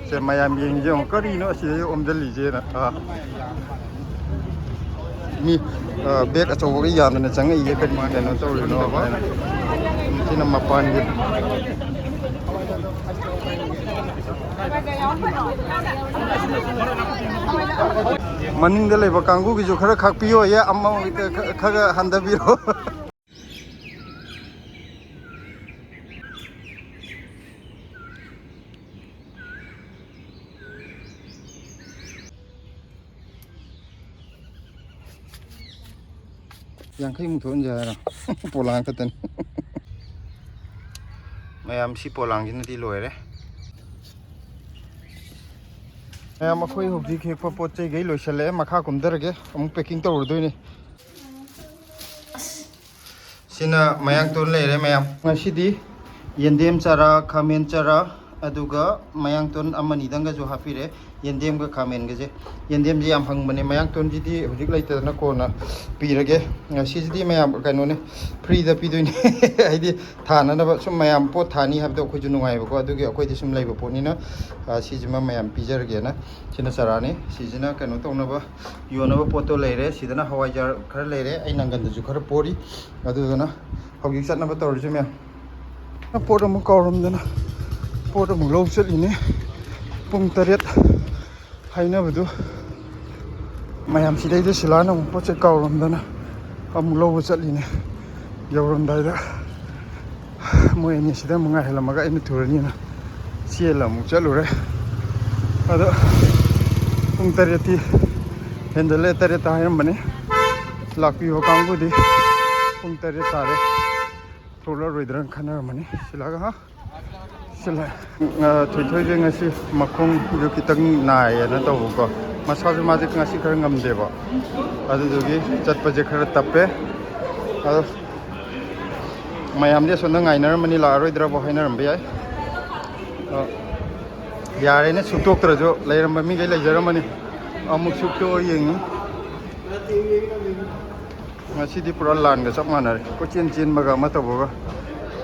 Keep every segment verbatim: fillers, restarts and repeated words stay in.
ꯁꯦ, ꯃꯌꯥꯝ ꯌꯦꯡꯉꯤꯁꯦ ꯌꯦꯡꯉꯣ, ꯀꯔꯤꯅꯣ ꯑꯁꯤꯗ ꯑꯣꯝꯁꯤꯜꯂꯤꯁꯦꯅ꯫ ꯑꯥ꯫ ꯃꯤ, ꯑꯥ, ꯕꯦꯒ ꯑꯆꯧꯕꯒ ꯌꯥꯗꯅ ꯆꯪꯉꯛꯏꯁꯦ, ꯀꯔꯤ ꯀꯩꯅꯣ ꯇꯧꯔꯤꯅꯣ ꯍꯥꯏꯅ꯫ ꯁꯤꯅ ꯃꯄꯥꯟꯒꯤ꯫ ꯃꯅꯤꯡꯗ ꯂꯩꯕ ꯀꯥꯡꯕꯨꯒꯤꯁꯨ ꯈꯔ ꯈꯥꯛꯄꯤꯌꯣꯌꯦ, ꯑꯃ ꯈꯔ ꯍꯟꯊꯕꯤꯔꯣ꯫ ꯌꯥꯡꯈꯩꯃꯨꯛ ꯊꯣꯛꯍꯟꯁꯦ ꯍꯥꯏꯔꯣ? ꯄꯣꯂꯥꯡ ꯈꯛꯇꯅꯤ꯫ ꯃꯌꯥꯝ, ꯁꯤ ꯄꯣꯂꯥꯡꯁꯤꯅꯗꯤ ꯂꯣꯏꯔꯦ꯫ ꯃꯌꯥꯝ, ꯑꯩꯈꯣꯏ ꯍꯧꯖꯤꯛ ꯍꯦꯛꯄ ꯄꯣꯠ ꯆꯩꯈꯩ ꯂꯣꯏꯁꯤꯜꯂꯛꯑꯦ꯫ ꯃꯈꯥ ꯀꯨꯝꯊꯔꯒꯦ, ꯑꯃꯨꯛ packing ꯇꯧꯔꯨꯗꯣꯏꯅꯦ꯫ ꯁꯤꯅ ꯃꯌꯥꯡꯇꯣꯟ ꯂꯩꯔꯦ ꯃꯌꯥꯝ꯫ ꯉꯁꯤꯗꯤ ꯌꯦꯟꯗꯦꯝ ꯆꯥꯔ, ꯈꯥꯃꯦꯟ ꯆꯥꯔ, ꯑꯗꯨꯒ ꯃꯌꯥꯡꯇꯣꯟ ꯑꯃꯅꯤꯗꯪꯒꯁꯨ ꯍꯥꯞꯄꯤꯔꯦ꯫ ꯌꯦꯟꯗꯦꯝꯒ ꯈꯥꯃꯦꯟꯒꯁꯦ꯫ ꯌꯦꯟꯗꯦꯝꯁꯦ ꯌꯥꯝ ꯐꯪꯕꯅꯦ, ꯃꯌꯥꯡꯇꯣꯟꯁꯤꯗꯤ ꯍꯧꯖꯤꯛ ꯂꯩꯇꯗꯅ ꯀꯣꯟꯅ ꯄꯤꯔꯒꯦ꯫ ꯉꯁꯤꯁꯤꯗꯤ ꯃꯌꯥꯝ ꯀꯩꯅꯣꯅꯦ, free ꯗ ꯄꯤꯗꯣꯏꯅꯦ꯫ ꯍꯥꯏꯗꯤ ꯊꯥꯅꯅꯕ ꯁꯨꯝ ꯃꯌꯥꯝ ꯄꯣꯠ ꯊꯥꯅꯤ ꯍꯥꯏꯕꯗꯣ ꯑꯩꯈꯣꯏꯁꯨ ꯅꯨꯡꯉꯥꯏꯕꯀꯣ, ꯑꯗꯨꯒꯤ ꯑꯩꯈꯣꯏꯗꯤ ꯁꯨꯝ ꯂꯩꯕ ꯄꯣꯠꯅꯤꯅ, ꯑ, ꯁꯤꯁꯤꯃ ꯃꯌꯥꯝ ꯄꯤꯖꯔꯒꯦꯅ꯫ ꯁꯤꯅ ꯆꯥꯔꯥꯅꯤ, ꯁꯤꯁꯤꯅ ꯀꯩꯅꯣ ꯇꯧꯅꯕ ꯌꯣꯟꯅꯕ ꯄꯣꯠꯇꯣ ꯂꯩꯔꯦ꯫ ꯁꯤꯗꯅ ꯍꯋꯥꯏꯖꯥꯔ ꯈꯔ ꯂꯩꯔꯦ, ꯑꯩ ꯅꯪꯒꯟꯗꯁꯨ ꯈꯔ ꯄꯣꯔꯤ꯫ ꯑꯗꯨꯗꯨꯅ ꯍꯧꯖꯤꯛ ꯆꯠꯅꯕ ꯇꯧꯔꯤꯁꯦ ꯃꯌꯥꯝ꯫ ꯄꯣꯠ ꯑꯃꯨꯛ ꯀꯥꯎꯔꯝꯗꯅ ꯄꯣꯠ ꯑꯃꯨꯛ ꯂꯧ ꯆꯠꯂꯤꯅꯦ꯫ ꯄꯨꯡ ꯇꯔꯦꯠ ꯍꯥꯏꯅꯕꯗꯨ ꯃꯌꯥꯝ, ꯁꯤꯗꯩꯗ ꯁꯤꯂꯥꯅ ꯑꯃꯨꯛ ꯄꯣꯠ ꯆꯩ ꯀꯥꯎꯔꯝꯗꯅ ꯑꯃꯨꯛ ꯂꯧꯕ ꯆꯠꯂꯤꯅꯦ꯫ ꯌꯧꯔꯝꯗꯥꯏꯗ ꯃꯣꯏ ꯑꯅꯤ ꯁꯤꯗ ꯑꯃꯨꯛ ꯉꯥꯏꯍꯜꯂꯝꯃꯒ ꯑꯩꯅ ꯊꯨꯔꯅꯤꯅ ꯆꯦꯜꯂ ꯑꯃꯨꯛ ꯆꯠꯂꯨꯔꯦ꯫ ꯑꯗꯣ ꯄꯨꯡ ꯇꯔꯦꯠꯇꯤ ꯍꯦꯟꯖꯜꯂꯦ, ꯇꯔꯦꯠꯇ ꯍꯥꯏꯔꯝꯕꯅꯤ꯫ ꯂꯥꯛꯄꯤꯕ ꯀꯥꯡꯕꯨꯗꯤ ꯄꯨꯡ ꯇꯔꯦꯠ ꯇꯥꯔꯦ꯫ ꯊꯣꯛꯂꯛꯑꯔꯣꯏꯗ꯭ꯔꯅ ꯈꯟꯅꯔꯝꯕꯅꯤ꯫ ꯁꯤꯂꯥꯒ, ꯍꯥ? ꯁꯤꯂꯥ꯫ ꯑ, ꯊꯣꯏꯊꯣꯏꯁꯦ ꯉꯁꯤ ꯃꯈꯣꯡꯁꯨ ꯈꯤꯇꯪ ꯅꯥꯏꯌꯦꯅ ꯇꯧꯕꯀꯣ꯫ ꯃꯁꯥꯁꯨ ꯃꯥꯁꯦ ꯉꯁꯤ ꯈꯔ ꯉꯝꯗꯦꯕ꯫ ꯑꯗꯨꯗꯨꯒꯤ ꯆꯠꯄꯁꯦ ꯈꯔ ꯇꯞꯄꯦ꯫ ꯑꯗꯣ ꯃꯌꯥꯝꯗꯤ ꯑꯁꯣꯝꯗ ꯉꯥꯏꯅꯔꯝꯃꯅꯤ, ꯂꯥꯛꯑꯔꯣꯏꯗ꯭ꯔꯕꯣ ꯍꯥꯏꯅꯔꯝꯕ ꯌꯥꯏ꯫ ꯑ, ꯌꯥꯔꯦꯅꯦ, ꯁꯨꯛꯇꯣꯛꯇ꯭ꯔꯁꯨ ꯂꯩꯔꯝꯕ ꯃꯤꯈꯩ ꯂꯩꯖꯔꯝꯃꯅꯤ꯫ ꯑꯃꯨꯛ ꯁꯨꯛꯇꯣꯛꯑ ꯌꯦꯡꯉꯤ꯫ ꯉꯁꯤꯗꯤ ꯄꯨꯔꯥ ꯂꯥꯟꯒ ꯆꯞ ꯃꯥꯟꯅꯔꯦ꯫ ꯀꯣꯏꯆꯦꯟ ꯆꯦꯟꯕꯒ ꯑꯃ ꯇꯧꯕꯒ꯫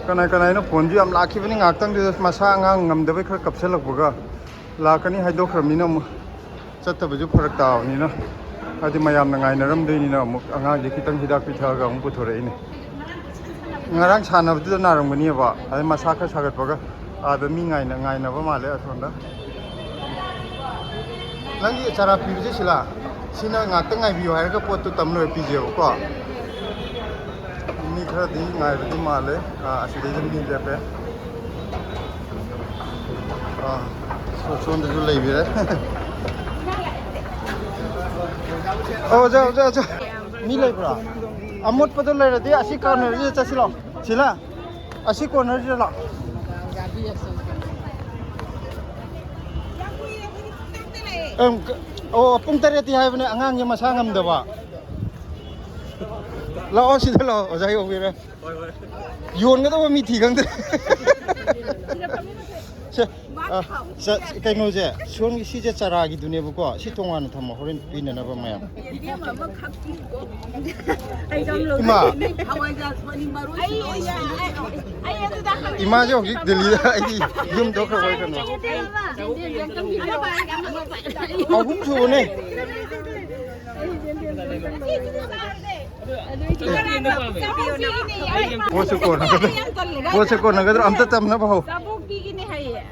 ꯀꯅꯥ ꯀꯅꯥꯅꯣ ꯐꯣꯟꯁꯨ ꯌꯥꯝ ꯂꯥꯛꯈꯤꯕꯅꯤ ꯉꯥꯏꯍꯥꯛꯇꯪꯗꯨꯗ, ꯃꯁꯥ ꯑꯉꯥꯡ ꯉꯝꯗꯕꯩ ꯈꯔ ꯀꯞꯁꯜꯂꯛꯄꯒ꯫ ꯂꯥꯛꯀꯅꯤ ꯍꯥꯏꯗꯣꯛꯈ꯭ꯔꯕꯅꯤꯅ ꯑꯃꯨꯛ ꯆꯠꯇꯕꯁꯨ ꯐꯔꯛ ꯇꯥꯕꯅꯤꯅ, ꯍꯥꯏꯗꯤ ꯃꯌꯥꯝꯅ ꯉꯥꯏꯅꯔꯝꯗꯣꯏꯅꯤꯅ ꯑꯃꯨꯛ ꯑꯉꯥꯡꯁꯦ ꯈꯤꯇꯪ ꯍꯤꯗꯥꯛ ꯄꯤꯊꯛꯑꯒ ꯑꯃꯨꯛ ꯄꯨꯊꯣꯔꯛꯏꯅꯦ꯫ ꯉꯔꯥꯡ ꯁꯥꯟꯅꯕꯗꯨꯗ ꯅꯥꯔꯝꯒꯅꯤꯕ, ꯑꯗꯩ ꯃꯁꯥ ꯈꯔ ꯁꯥꯒꯠꯄꯒ ꯑꯥꯗ ꯃꯤ ꯉꯥꯏꯅ ꯉꯥꯏꯅꯕ ꯃꯥꯜꯂꯦ ꯑꯁꯣꯝꯗ꯫ ꯅꯪꯒꯤ ꯆꯥꯔꯥ ꯄꯤꯕꯁꯦ ꯁꯤꯂꯥ, ꯁꯤꯅ ꯉꯥꯛꯇ ꯉꯥꯏꯕꯤꯌꯨ ꯍꯥꯏꯔꯒ ꯄꯣꯠꯇꯨ ꯇꯝ ꯂꯣꯏꯔ ꯄꯤꯖꯦꯕꯀꯣ꯫ ꯃꯤ ꯈꯔꯗꯤ ꯉꯥꯏꯕꯗꯤ ꯃꯥꯜꯂꯦ꯫ ꯑꯥ, ꯑꯁꯤꯗꯩꯗ ꯃꯤ ꯂꯦꯞꯄꯦ꯫ ꯑꯥ, ꯁꯣ-, ꯁꯣꯝꯗꯁꯨ ꯂꯩꯕꯤꯔꯦ꯫ ꯑꯣ, ꯑꯣꯖꯥ, ꯑꯣꯖꯥ, ꯑꯣꯖꯥ꯫ ꯃꯤ ꯂꯩꯕ꯭ꯔꯥ? ꯑꯃꯣꯠꯄꯗꯣ ꯂꯩꯔꯗꯤ ꯑꯁꯤ ꯀꯥꯎꯟꯇꯔꯁꯤꯗ ꯆꯠꯁꯤꯂꯣ꯫ ꯁꯤꯂꯥ, ꯑꯁꯤ ꯀꯣꯔꯅꯔꯁꯤꯗ ꯂꯥꯛꯑꯣ꯫ ꯑꯪ, ꯀ-, ꯑꯣ, ꯄꯨꯡ ꯇꯔꯦꯠꯇꯤ ꯍꯥꯏꯕꯅꯦ, ꯑꯉꯥꯡꯁꯦ ꯃꯁꯥ ꯉꯝꯗꯕ꯫ ꯂꯥꯛꯑꯣ, ꯁꯤꯗ ꯂꯥꯛꯑꯣ, ꯑꯣꯖꯥ ꯌꯧꯕꯤꯔꯦ꯫ ꯌꯣꯟꯒꯗꯧꯕ ꯃꯤ ꯊꯤ ꯈꯪꯗꯦ꯫ ꯁꯦ, ꯑ, ꯆ-, ꯀꯩꯅꯣꯁꯦ, ꯁꯣꯝꯒꯤ ꯁꯤꯁꯦ ꯆꯥꯔꯥꯒꯤꯗꯨꯅꯦꯕꯀꯣ, ꯁꯤ ꯇꯣꯉꯥꯟꯅ ꯊꯝꯃꯣ, ꯍꯣꯔꯦꯟ ꯄꯤꯅꯅꯕ ꯃꯌꯥꯝ꯫ ꯌꯦꯟꯗꯦꯝ ꯑꯃ ꯈꯥꯛꯄꯤꯌꯨꯀꯣ꯫ ꯑꯩ ꯌꯥꯝ ꯏꯃꯥ꯫ ꯂꯧꯅꯤꯡꯉꯦ꯫ ꯍꯋꯥꯏꯖꯥꯔ ꯃꯅꯤ ꯃꯔꯨ ꯑꯩ, ꯑꯩ, ꯑꯩ, ꯑꯩ ꯑꯗꯨꯗ ꯍꯪꯉꯦ꯫ ꯏꯃꯥꯁꯦ ꯍꯧꯖꯤꯛ ꯗꯦꯜꯂꯤꯗ, ꯑꯩꯗꯤ ꯌꯨꯝ ꯊꯣꯛꯈ꯭ꯔꯕ ꯀꯩꯅꯣ꯫ ꯌꯦꯟꯗꯦꯝ ꯑꯃ, ꯌꯦꯟꯗꯦꯝ ꯑꯃ꯫ ꯑꯍꯨꯝ ꯁꯨꯕꯅꯦ꯫ ꯄꯣꯠꯁꯦ ꯀꯣꯟꯅꯒꯗ꯭ꯔꯣ? ꯄꯣꯠꯁꯦ ꯀꯣꯟꯅꯒꯗ꯭ꯔꯣ? ꯑꯝꯇ ꯇꯝꯅꯕ ꯍꯧ꯫ ꯆꯥꯕꯣꯛꯄꯤꯒꯤꯅꯦ ꯍꯥꯏꯌꯦ꯫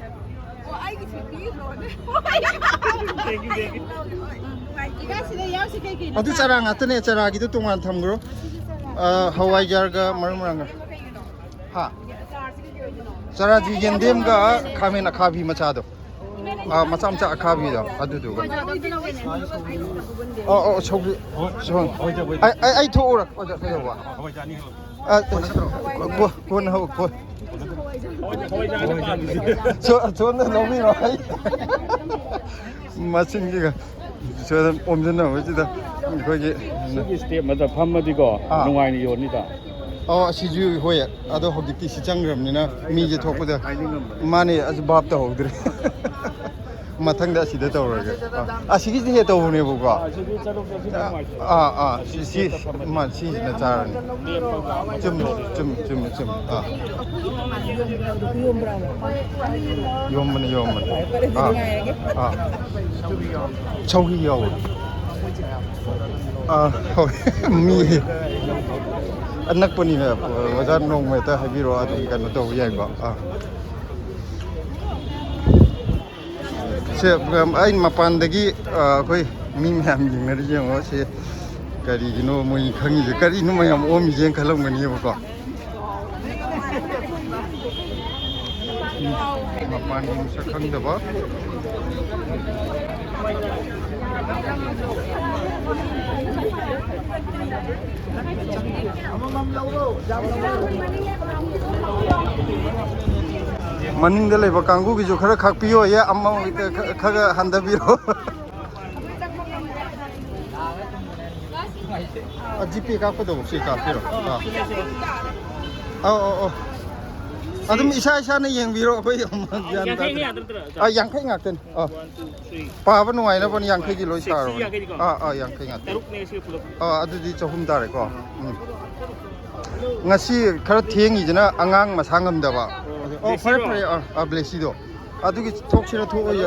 ꯑꯣ, ꯑꯩꯒꯤꯁꯨ ꯄꯤꯈ꯭ꯔꯣꯅꯦ꯫ ꯏꯃꯥ, ꯁꯤꯗ ꯌꯥꯎꯁꯤ ꯀꯩ ꯀꯩꯅꯣ? ꯑꯗꯨ ꯆꯥꯔꯥ ꯉꯥꯛꯇꯅꯦ, ꯆꯥꯔꯥꯒꯤꯗꯨ ꯇꯣꯉꯥꯟ ꯊꯝꯈ꯭ꯔꯣ꯫ ꯑ, ꯍꯋꯥꯏꯖꯥꯔꯒ ꯃꯔꯨ ꯃꯔꯥꯡꯒ꯫ ꯍꯥ? ꯆꯥꯔꯥꯁꯤ ꯌꯦꯟꯗꯦꯝꯒ ꯈꯥꯃꯦꯟ ꯑꯈꯥꯕꯤ ꯃꯆꯥꯗꯣ꯫ ꯑ, ꯃꯆꯥ ꯃꯆꯥ ꯑꯈꯥꯕꯤꯗꯣ ꯑꯗꯨꯗꯨꯒ꯫ ꯑꯣ, ꯑꯣ, ꯁꯧꯒ꯭ꯔꯤ꯫ ꯁꯣꯝ꯫ ꯑꯩ, ꯑꯩ, ꯑꯩ ꯊꯣꯛꯎꯔ-, ꯑꯣꯖꯥ, ꯀꯩꯗꯧꯕ? ꯑ, ꯀꯣ-, ꯀꯣꯟꯅ ꯍꯧ-, ꯀꯣꯟ-, ꯁꯣ-, ꯁꯣꯝꯗ ꯂꯧꯕꯤꯔꯣ꯫ ꯑꯩ ꯃꯆꯤꯟꯒꯤꯒ ꯁꯣꯝꯗ ꯑꯣꯝꯁꯤꯟꯅꯕꯁꯤꯗ ꯑꯩꯈꯣꯏꯒꯤ ꯁꯤꯒꯤ ꯁ꯭ꯇꯦꯞ ꯑꯃꯗ ꯐꯝꯃꯗꯤꯀꯣ, ꯑꯥ꯫ ꯅꯨꯡꯉꯥꯏꯅ ꯌꯣꯟꯅꯤꯗ꯫ ꯑꯣ, ꯑꯁꯤꯁꯨ ꯍꯣꯏ, ꯑꯗꯣ ꯍꯧꯖꯤꯛꯇꯤ ꯁꯤ ꯆꯪꯈ꯭ꯔꯕꯅꯤꯅ ꯃꯤꯁꯦ ꯊꯣꯛꯄꯗ꯫ ꯍꯥꯏꯗꯤ ꯉꯝꯕꯅꯦ꯫ ꯃꯥꯅꯦ, ꯑꯗꯨ ꯚꯥꯞ ꯇꯧꯍꯧꯗ꯭ꯔꯦ꯫ ꯃꯊꯪꯗ ꯑꯁꯤꯗ ꯇꯧꯔꯒꯦ꯫ ꯑꯥ, ꯑꯁꯤꯒꯤꯁꯦ ꯍꯦꯛ ꯇꯧꯕꯅꯦꯕꯀꯣ꯫ ꯑꯥ, ꯑꯥ, ꯁꯤ, ꯁꯤ, ꯃꯥ, ꯁꯤꯁꯤꯅ ꯆꯥꯔꯅꯤ꯫ ꯆꯨꯝꯃꯦ, ꯆꯨꯝꯃꯦ, ꯆꯨꯝꯃꯦ, ꯆꯨꯝꯃꯦ꯫ ꯑꯥ꯫ ꯌꯣꯝꯕꯅꯤ, ꯌꯣꯝꯕꯅꯤ꯫ ꯑꯥ, ꯑꯥ꯫ ꯁꯧꯒ꯭ꯔꯤ ꯌꯥꯎꯋꯦ꯫ ꯑꯥ, ꯍꯣꯏ꯫ ꯃꯤ ꯑꯅꯛꯄꯅꯤꯅ ꯑꯣꯖꯥ ꯅꯣꯡꯃ ꯍꯦꯛꯇ ꯍꯥꯏꯕꯤꯔꯛꯑꯣ, ꯑꯗꯨꯝ ꯀꯩꯅꯣ ꯇꯧꯕ ꯌꯥꯏꯀꯣ꯫ ꯑꯥ꯫ ꯁꯦ, ꯑꯩꯅ ꯃꯄꯥꯟꯗꯒꯤ, ꯑ, ꯑꯩꯈꯣꯏ ꯃꯤ ꯃꯌꯥꯝ ꯌꯦꯡꯅꯔꯤ ꯌꯦꯡꯉꯣ꯫ ꯁꯦ, ꯀꯔꯤꯒꯤꯅꯣ ꯃꯣꯏ ꯈꯪꯉꯤꯁꯦ? ꯀꯔꯤꯅꯣ ꯃꯌꯥꯝ ꯑꯣꯝꯃꯤꯁꯦꯅ ꯈꯜꯂꯝꯒꯅꯦꯕꯀꯣ꯫ ꯃꯄꯥꯟꯒꯤ ꯃꯁꯛ ꯈꯪꯗꯕ꯫ ꯃꯅꯤꯡꯗ ꯂꯩꯕ ꯀꯥꯡꯕꯨꯒꯤꯁꯨ ꯈꯔ ꯈꯥꯛꯄꯤꯌꯣ꯫ ꯌꯦ, ꯑꯃ ꯈꯔ ꯍꯟꯊꯕꯤꯔꯣ꯫ ꯑ, ꯖꯤꯄꯦ ꯀꯥꯞꯀꯗꯧꯕ ꯁꯤ ꯀꯥꯞꯄꯤꯔꯣ꯫ ꯑꯥ꯫ ꯑꯧ, ꯑꯧ, ꯑꯧ꯫ ꯑꯗꯨꯝ ꯏꯁꯥ ꯏꯁꯥꯅ ꯌꯦꯡꯕꯤꯔꯣ꯫ ꯑꯩꯈꯣꯏ ꯑꯃ ꯒ꯭ꯌꯥꯟ ꯌꯥꯡꯈꯩ ꯇꯥꯗꯦ꯫ ꯌꯥꯗ꯭ꯔꯥ? ꯑꯥ, ꯌꯥꯡꯈꯩ ꯉꯥꯛꯇꯅꯤ꯫ ꯑꯥ꯫ ꯄꯥꯕ ꯅꯨꯡꯉꯥꯏꯅꯕꯅ ꯌꯥꯡꯈꯩꯒꯤ ꯂꯣꯏ ꯁꯥꯔꯕꯅꯤ꯫ ꯌꯥꯡꯈꯩꯅꯤꯀꯣ? ꯑꯥ, ꯑꯥ, ꯌꯥꯡꯈꯩ ꯉꯥꯛꯇꯅꯤ꯫ ꯇꯔꯨꯛꯅꯦ ꯁꯤ ꯄꯨꯂꯞ꯫ ꯑꯥ, ꯑꯗꯨꯗꯤ ꯆꯍꯨꯝ ꯇꯥꯔꯦꯀꯣ꯫ ꯎꯝ꯫ ꯉꯁꯤ ꯈꯔ ꯊꯦꯡꯉꯤꯁꯤꯅ ꯑꯉꯥꯡ ꯃꯁꯥ ꯉꯝꯗꯕ꯫ ꯑꯣ, ꯐꯔꯦ, ꯕ꯭ꯂꯦꯁꯤꯔꯣ? ꯐꯔꯦ꯫ ꯑꯥ, ꯑꯥ, ꯕ꯭ꯂꯦꯁꯤꯗꯣ꯫ ꯑꯗꯨꯒꯤ ꯊꯣꯛꯁꯤꯔ ꯊꯣꯛꯑꯣꯏ꯫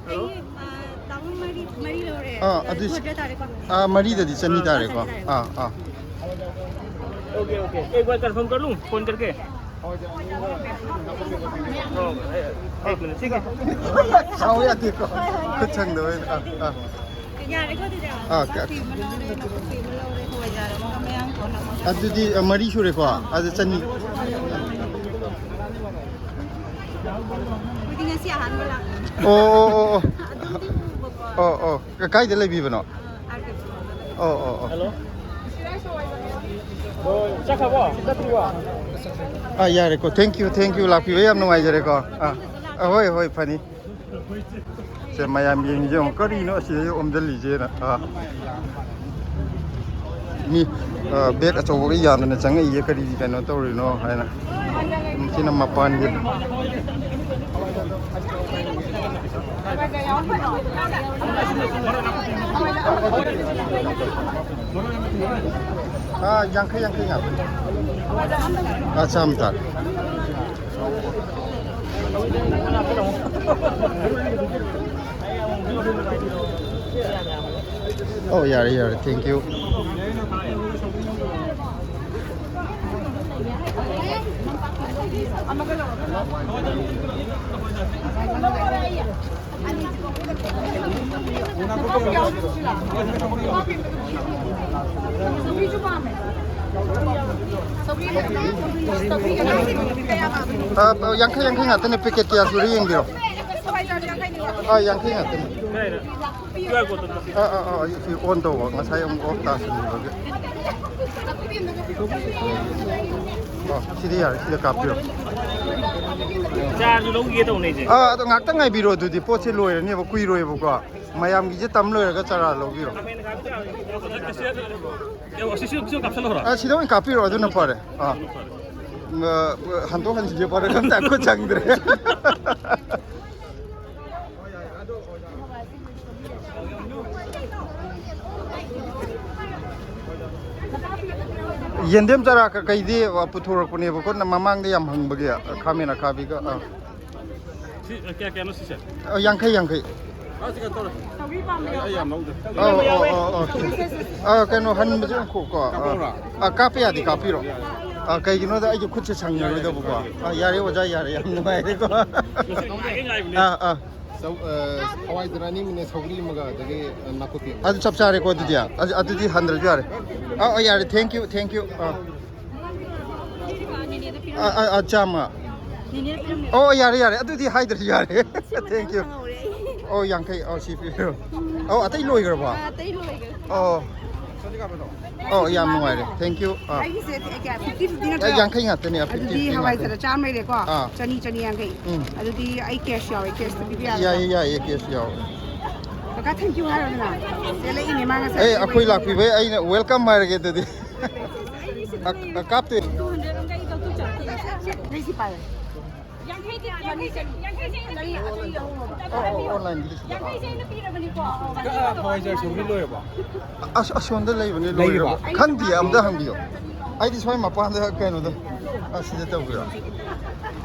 ꯍꯜꯂꯣ? ꯑꯩ, ꯑ, ꯇꯥꯃꯣ ꯃꯔꯤ, ꯃꯔꯤ ꯂꯧꯔꯦ꯫ ꯑꯥ, ꯑꯗꯨ ꯑꯗꯨ ꯁꯤ-, ꯍꯟꯗ꯭ꯔꯦꯠ ꯇꯥꯔꯦꯀꯣ? ꯑꯥ, ꯃꯔꯤꯗꯗꯤ ꯆꯅꯤ ꯑꯥ, ꯇꯥꯔꯦꯀꯣ꯫ ꯆꯅꯤ ꯇꯥꯔꯦ꯫ ꯑꯥ, ꯑꯥ꯫ OK, OK. एक बार कंफर्म कर लूँ फोन करके? हाँ, एक मिनट, ठीक है। ꯁꯥꯎ ꯌꯥꯗꯦꯀꯣ꯫ ꯈꯨꯠ ꯁꯪꯗꯕꯩ꯫ ꯑꯥ, ꯑꯥ꯫ ꯌꯥꯔꯦꯀꯣ ꯑꯗꯨꯗꯤ? ꯑꯥ, ꯆꯥꯛ ꯀ- ꯊꯤꯕ ꯂꯧꯔꯦ, ꯅꯥꯀꯨꯞ ꯊꯤꯕ ꯂꯧꯔꯦ, ꯍꯋꯥꯏꯖꯥꯔ ꯑꯃꯒ ꯃꯌꯥꯡ ꯇꯣꯟ ꯑꯃꯒ꯫ ꯑꯗꯨꯗꯤ, ꯑ, ꯃꯔꯤ ꯁꯨꯔꯦꯀꯣ? ꯑꯗꯨ ꯆꯅꯤ꯫ ꯑꯩꯈꯣꯏꯗꯤ ꯉꯁꯤ ꯑꯍꯥꯟꯕ ꯂꯥꯛꯄꯅꯦ꯫ ꯑꯣ, ꯑꯣ, ꯑꯣ, ꯑꯣ꯫ ꯑꯗꯨꯝꯗꯤ ꯎꯕꯀꯣ꯫ ꯑꯣ, ꯑꯣ꯫ ꯀ-, ꯀꯥꯏꯗ ꯂꯩꯕꯤꯕꯅꯣ? ꯑꯥ, ꯑꯥꯔ ꯀꯦ ꯄꯨꯔꯣꯝꯗ ꯂꯩ꯫ ꯑꯣ, ꯑꯣ, ꯑꯣ꯫ ꯍꯜꯂꯣ꯫ ꯑꯣ, ꯆꯠꯈ꯭ꯔꯕꯣ? ꯆꯠꯇ꯭ꯔꯤꯕꯣ? ꯑꯥ, ꯌꯥꯔꯦꯀꯣ꯫ Thank you, thank you꯫ ꯂꯥꯛꯄꯤꯕ ꯌꯥꯝ ꯅꯨꯡꯉꯥꯏꯖꯔꯦꯀꯣ꯫ ꯑꯥ, ꯑꯥ, ꯍꯣꯏ, ꯍꯣꯏ, ꯐꯅꯤ꯫ ꯁꯦ, ꯃꯌꯥꯝ ꯌꯦꯡꯉꯤꯁꯦ ꯌꯦꯡꯉꯣ꯫ ꯀꯔꯤꯅꯣ ꯑꯁꯤꯗ ꯑꯣꯝꯁꯤꯜꯂꯤꯁꯦꯅ? ꯑꯥ꯫ ꯃꯤ, ꯑ, ꯕꯦꯒ ꯑꯆꯧꯕꯒ ꯌꯥꯟꯗꯅ ꯆꯪꯉꯛꯏꯁꯦ ꯀꯔꯤ ꯀꯩꯅꯣ ꯇꯧꯔꯤꯅꯣ ꯍꯥꯏꯅ꯫ ꯁꯤꯅ ꯃꯄꯥꯟꯒꯤ꯫ ꯑꯥ, ꯌꯥꯡꯈꯩ, ꯌꯥꯡꯈꯩ ꯉꯥꯛꯇ꯫ ꯑꯥ, ꯆꯥꯝꯃ ꯇꯥꯔꯦ꯫ ꯑꯣ, ꯌꯥꯔꯦ, ꯌꯥꯔꯦ, thank you꯫ ꯑ, ꯌꯥꯡꯈꯩ, ꯌꯥꯡꯈꯩ ꯉꯥꯛꯇꯅꯦ, ꯄꯦꯀꯦꯠ ꯀꯌꯥ ꯁꯨꯔꯦ ꯌꯦꯡꯕꯤꯔꯣ꯫ ꯑ, ꯌꯥꯡꯈꯩ ꯉꯥꯛꯇꯅꯦ꯫ ꯑꯥ, ꯑꯥ, ꯑꯥ, ꯑꯩ ꯁꯤ ꯑꯣꯟ ꯇꯧꯕ, ꯉꯁꯥꯏ ꯑꯃꯨꯛ ꯑꯣꯐ ꯇꯥꯁꯤꯟꯈꯤꯕꯒꯤ꯫ ꯑꯣ, ꯁꯤꯗꯤ ꯌꯥꯔꯦ, ꯁꯤꯗ ꯀꯥꯞꯄꯤꯔꯣ꯫ ꯆꯥꯔꯁꯨ ꯂꯧꯈꯤꯒꯦ ꯇꯧꯅꯦ ꯑꯩꯁꯦ꯫ ꯑꯥ, ꯑꯗꯣ ꯉꯥꯛꯇꯪ ꯉꯥꯏꯕꯤꯔꯣ, ꯑꯗꯨꯗꯤ ꯄꯣꯠꯁꯦ ꯂꯣꯏꯔꯅꯦꯕ, ꯀꯨꯏꯔꯣꯏꯕꯀꯣ꯫ ꯃꯌꯥꯝꯒꯤꯁꯦ ꯇꯝ ꯂꯣꯏꯔꯒ ꯆꯥꯔꯥ ꯂꯧꯕꯤꯔꯣ꯫ ꯑꯦ, ꯁꯤꯁꯨ, ꯁꯤꯁꯨ ꯀꯥꯞꯁꯜꯂꯣꯔꯣ? ꯑꯥ, ꯁꯤꯗ ꯑꯣꯏꯅ ꯀꯥꯞꯄꯤꯔꯣ, ꯑꯗꯨꯅ ꯐꯔꯦ꯫ ꯑꯥ꯫ ꯎꯝ, ꯑ, ꯍꯟꯗꯣꯛ ꯍꯟꯖꯤꯟꯁꯦ ꯐꯔꯛ ꯑꯃ ꯇꯥꯏ, ꯈꯨꯠ ꯆꯪꯗ꯭ꯔꯦ꯫ ꯌꯦꯟꯗꯦꯝ ꯆꯥꯔꯥ ꯀꯩꯀꯩꯗꯤ ꯄꯨꯊꯣꯔꯛꯄꯅꯦꯕꯀꯣ, ꯃꯃꯥꯡꯗ ꯌꯥꯝ ꯍꯪꯕꯒꯤ, ꯈꯥꯃꯦꯟ ꯑꯈꯥꯕꯤꯒ꯫ ꯑꯥ꯫ ꯁꯤ, ꯑ, ꯀꯌꯥ, ꯀꯌꯥꯅꯣ ꯁꯤꯁꯦ? ꯑ, ꯌꯥꯡꯈꯩ, ꯌꯥꯡꯈꯩ꯫ ꯑ, ꯁꯤ ꯀꯩꯅꯣ ꯇꯧꯔꯦ꯫ ꯑꯩ, ꯑꯩ ꯌꯥꯝ ꯂꯧꯗ꯭ꯔꯦ꯫ ꯑꯧ, ꯑꯧ, ꯑꯧ, ꯑꯧ꯫ ꯑ, ꯀꯩꯅꯣ, ꯍꯟꯕꯁꯦ ꯉꯥꯏꯈꯣꯀꯣ꯫ ꯑ, ꯀꯥꯞꯄꯧꯔꯥ? ꯑ, ꯀꯥꯞꯄ ꯌꯥꯗꯦ, ꯀꯥꯞꯄꯤꯔꯣ꯫ ꯌꯥꯏ, ꯌꯥꯏ꯫ ꯑ, ꯀꯩꯒꯤꯅꯣꯗ ꯑꯩꯒꯤ ꯈꯨꯠꯁꯦ ꯁꯪꯉꯔꯣꯏꯗꯕꯀꯣ꯫ ꯑ, ꯌꯥꯔꯦ, ꯑꯣꯖꯥ, ꯌꯥꯔꯦ, ꯌꯥꯝ ꯅꯨꯡꯉꯥꯏꯔꯦꯀꯣ꯫ ꯉꯁꯤ ꯅꯨꯡꯉꯥꯏꯒꯦ ꯉꯥꯏꯕꯅꯦ꯫ ꯑꯥ, ꯑꯥ꯫ ꯁꯧ-, ꯑ, ꯍꯋꯥꯏꯖꯥꯔ ꯑꯅꯤ ꯑꯃꯅꯦ, ꯁꯧꯒ꯭ꯔꯤ ꯑꯃꯒ, ꯑꯗꯒꯤ, ꯑ, ꯅꯥꯀꯨꯞꯄꯤ ꯑꯃꯒ꯫ ꯑꯗꯨ ꯆꯞ ꯆꯥꯔꯦꯀꯣ ꯑꯗꯨꯗꯤ? ꯑꯗꯨ, ꯑꯗꯨꯗꯤ ꯍꯟꯗ꯭ꯔꯁꯨ ꯌꯥꯔꯦ꯫ ꯑ, ꯑ, ꯌꯥꯔꯦ, thank you, thank you꯫ ꯑ꯫ ꯑ, ꯑ, ꯑ, ꯆꯥꯝꯃ꯫ ꯅꯦꯅꯦꯅ ꯄꯤꯔꯝꯃꯦ꯫ ꯑꯣ, ꯌꯥꯔꯦ, ꯌꯥꯔꯦ, ꯑꯗꯨꯗꯤ ꯍꯥꯏꯗ꯭ꯔꯁꯨ ꯌꯥꯔꯦ꯫ ꯁꯤ ꯃꯊꯪ thank you꯫ ꯈꯪꯍꯧꯔꯦ ꯑꯩ꯫ ꯑꯣ, ꯌꯥꯡꯈꯩ꯫ ꯑꯣ, ꯁꯤ ꯄꯤꯔꯣ꯫ ꯑꯣ, ꯑꯇꯩ ꯂꯣꯏꯈ꯭ꯔꯕꯣ? ꯑ, ꯑꯇꯩ ꯂꯣꯏꯈ꯭ꯔꯦ꯫ ꯑꯣ꯫ ꯑꯣ, ꯌꯥꯝ ꯅꯨꯡꯉꯥꯏꯔꯦ, thank you꯫ ꯑꯥ꯫ ꯑꯩꯒꯤꯁꯦ ꯀꯌꯥ, fifty fifty ꯅꯠꯇ꯭ꯔꯣ? ꯑꯩ ꯌꯥꯡꯈꯩ ꯉꯥꯛꯇꯅꯦ, fifty ꯑꯗꯨꯗꯤ fifty ꯍꯋꯥꯏ ꯉꯥꯛꯇꯅꯦ꯫ ꯆꯥꯔ ꯆꯥꯝꯃ ꯂꯩꯔꯦꯀꯣ? ꯑꯥ꯫ ꯆꯅꯤ, ꯆꯅꯤ ꯌꯥꯡꯈꯩ꯫ ꯎꯝ꯫ ꯑꯗꯨꯗꯤ ꯑꯩ cash ꯌꯥꯎꯋꯦ, cash ꯇ ꯄꯤꯕ ꯌꯥꯒꯗ꯭ꯔꯣ? ꯌꯥꯏꯌꯦ, ꯌꯥꯏꯌꯦ, cash ꯌꯥꯎꯋꯦ꯫ ꯀꯀꯥ, thank you ꯍꯥꯏꯔꯣꯗꯅ꯫ ꯆꯦꯜꯂꯛꯏꯅꯦ ꯃꯥ ꯉꯁꯥꯏ꯫ ꯑꯦ, ꯑꯩꯈꯣꯏ ꯂꯥꯛꯄꯤꯕꯩ ꯑꯩꯅ welcome ꯍꯥꯏꯔꯒꯦ ꯑꯗꯨꯗꯤ꯫ ꯑ, ꯑ, ꯀꯥꯞꯇꯣꯏ꯫ Two hundred ꯑꯃꯒ ꯑꯩ ꯂꯧꯊꯣꯛꯆꯔꯛꯀꯦ꯫ ꯅꯪ ꯁꯤ ꯄꯥꯏꯌꯣ꯫ ꯌꯥꯡꯈꯩꯗꯤ, ꯌꯥꯡꯈꯩꯁꯦ, ꯌꯥꯡꯈꯩꯁꯦ ꯑꯩꯅ ꯄꯤꯔꯕꯅꯤꯀꯣ꯫ ꯑꯣꯟꯂꯥꯏꯟꯒꯤꯗꯤ ꯁꯤꯗ ꯊꯥꯔꯣ꯫ ꯌꯥꯡꯈꯩꯁꯦ ꯑꯩꯅ ꯄꯤꯔꯕꯅꯤꯀꯣ꯫ ꯍꯋꯥꯏꯖꯥꯔ ꯁꯧꯒ꯭ꯔꯤ ꯂꯣꯏꯔꯕꯣ? ꯑꯁ, ꯑꯁꯣꯝꯗ ꯂꯩꯕꯅꯦ, ꯂꯣꯏꯔꯕꯣ? ꯈꯪꯗꯤꯌꯦ, ꯑꯝꯇ ꯍꯪꯕꯤꯌꯣ꯫ ꯑꯩꯗꯤ ꯁ꯭ꯋꯥꯏ ꯃꯄꯥꯟꯗ ꯀꯩꯅꯣꯗ, ꯑꯁꯤꯗ ꯇꯧꯕꯤꯔꯣ꯫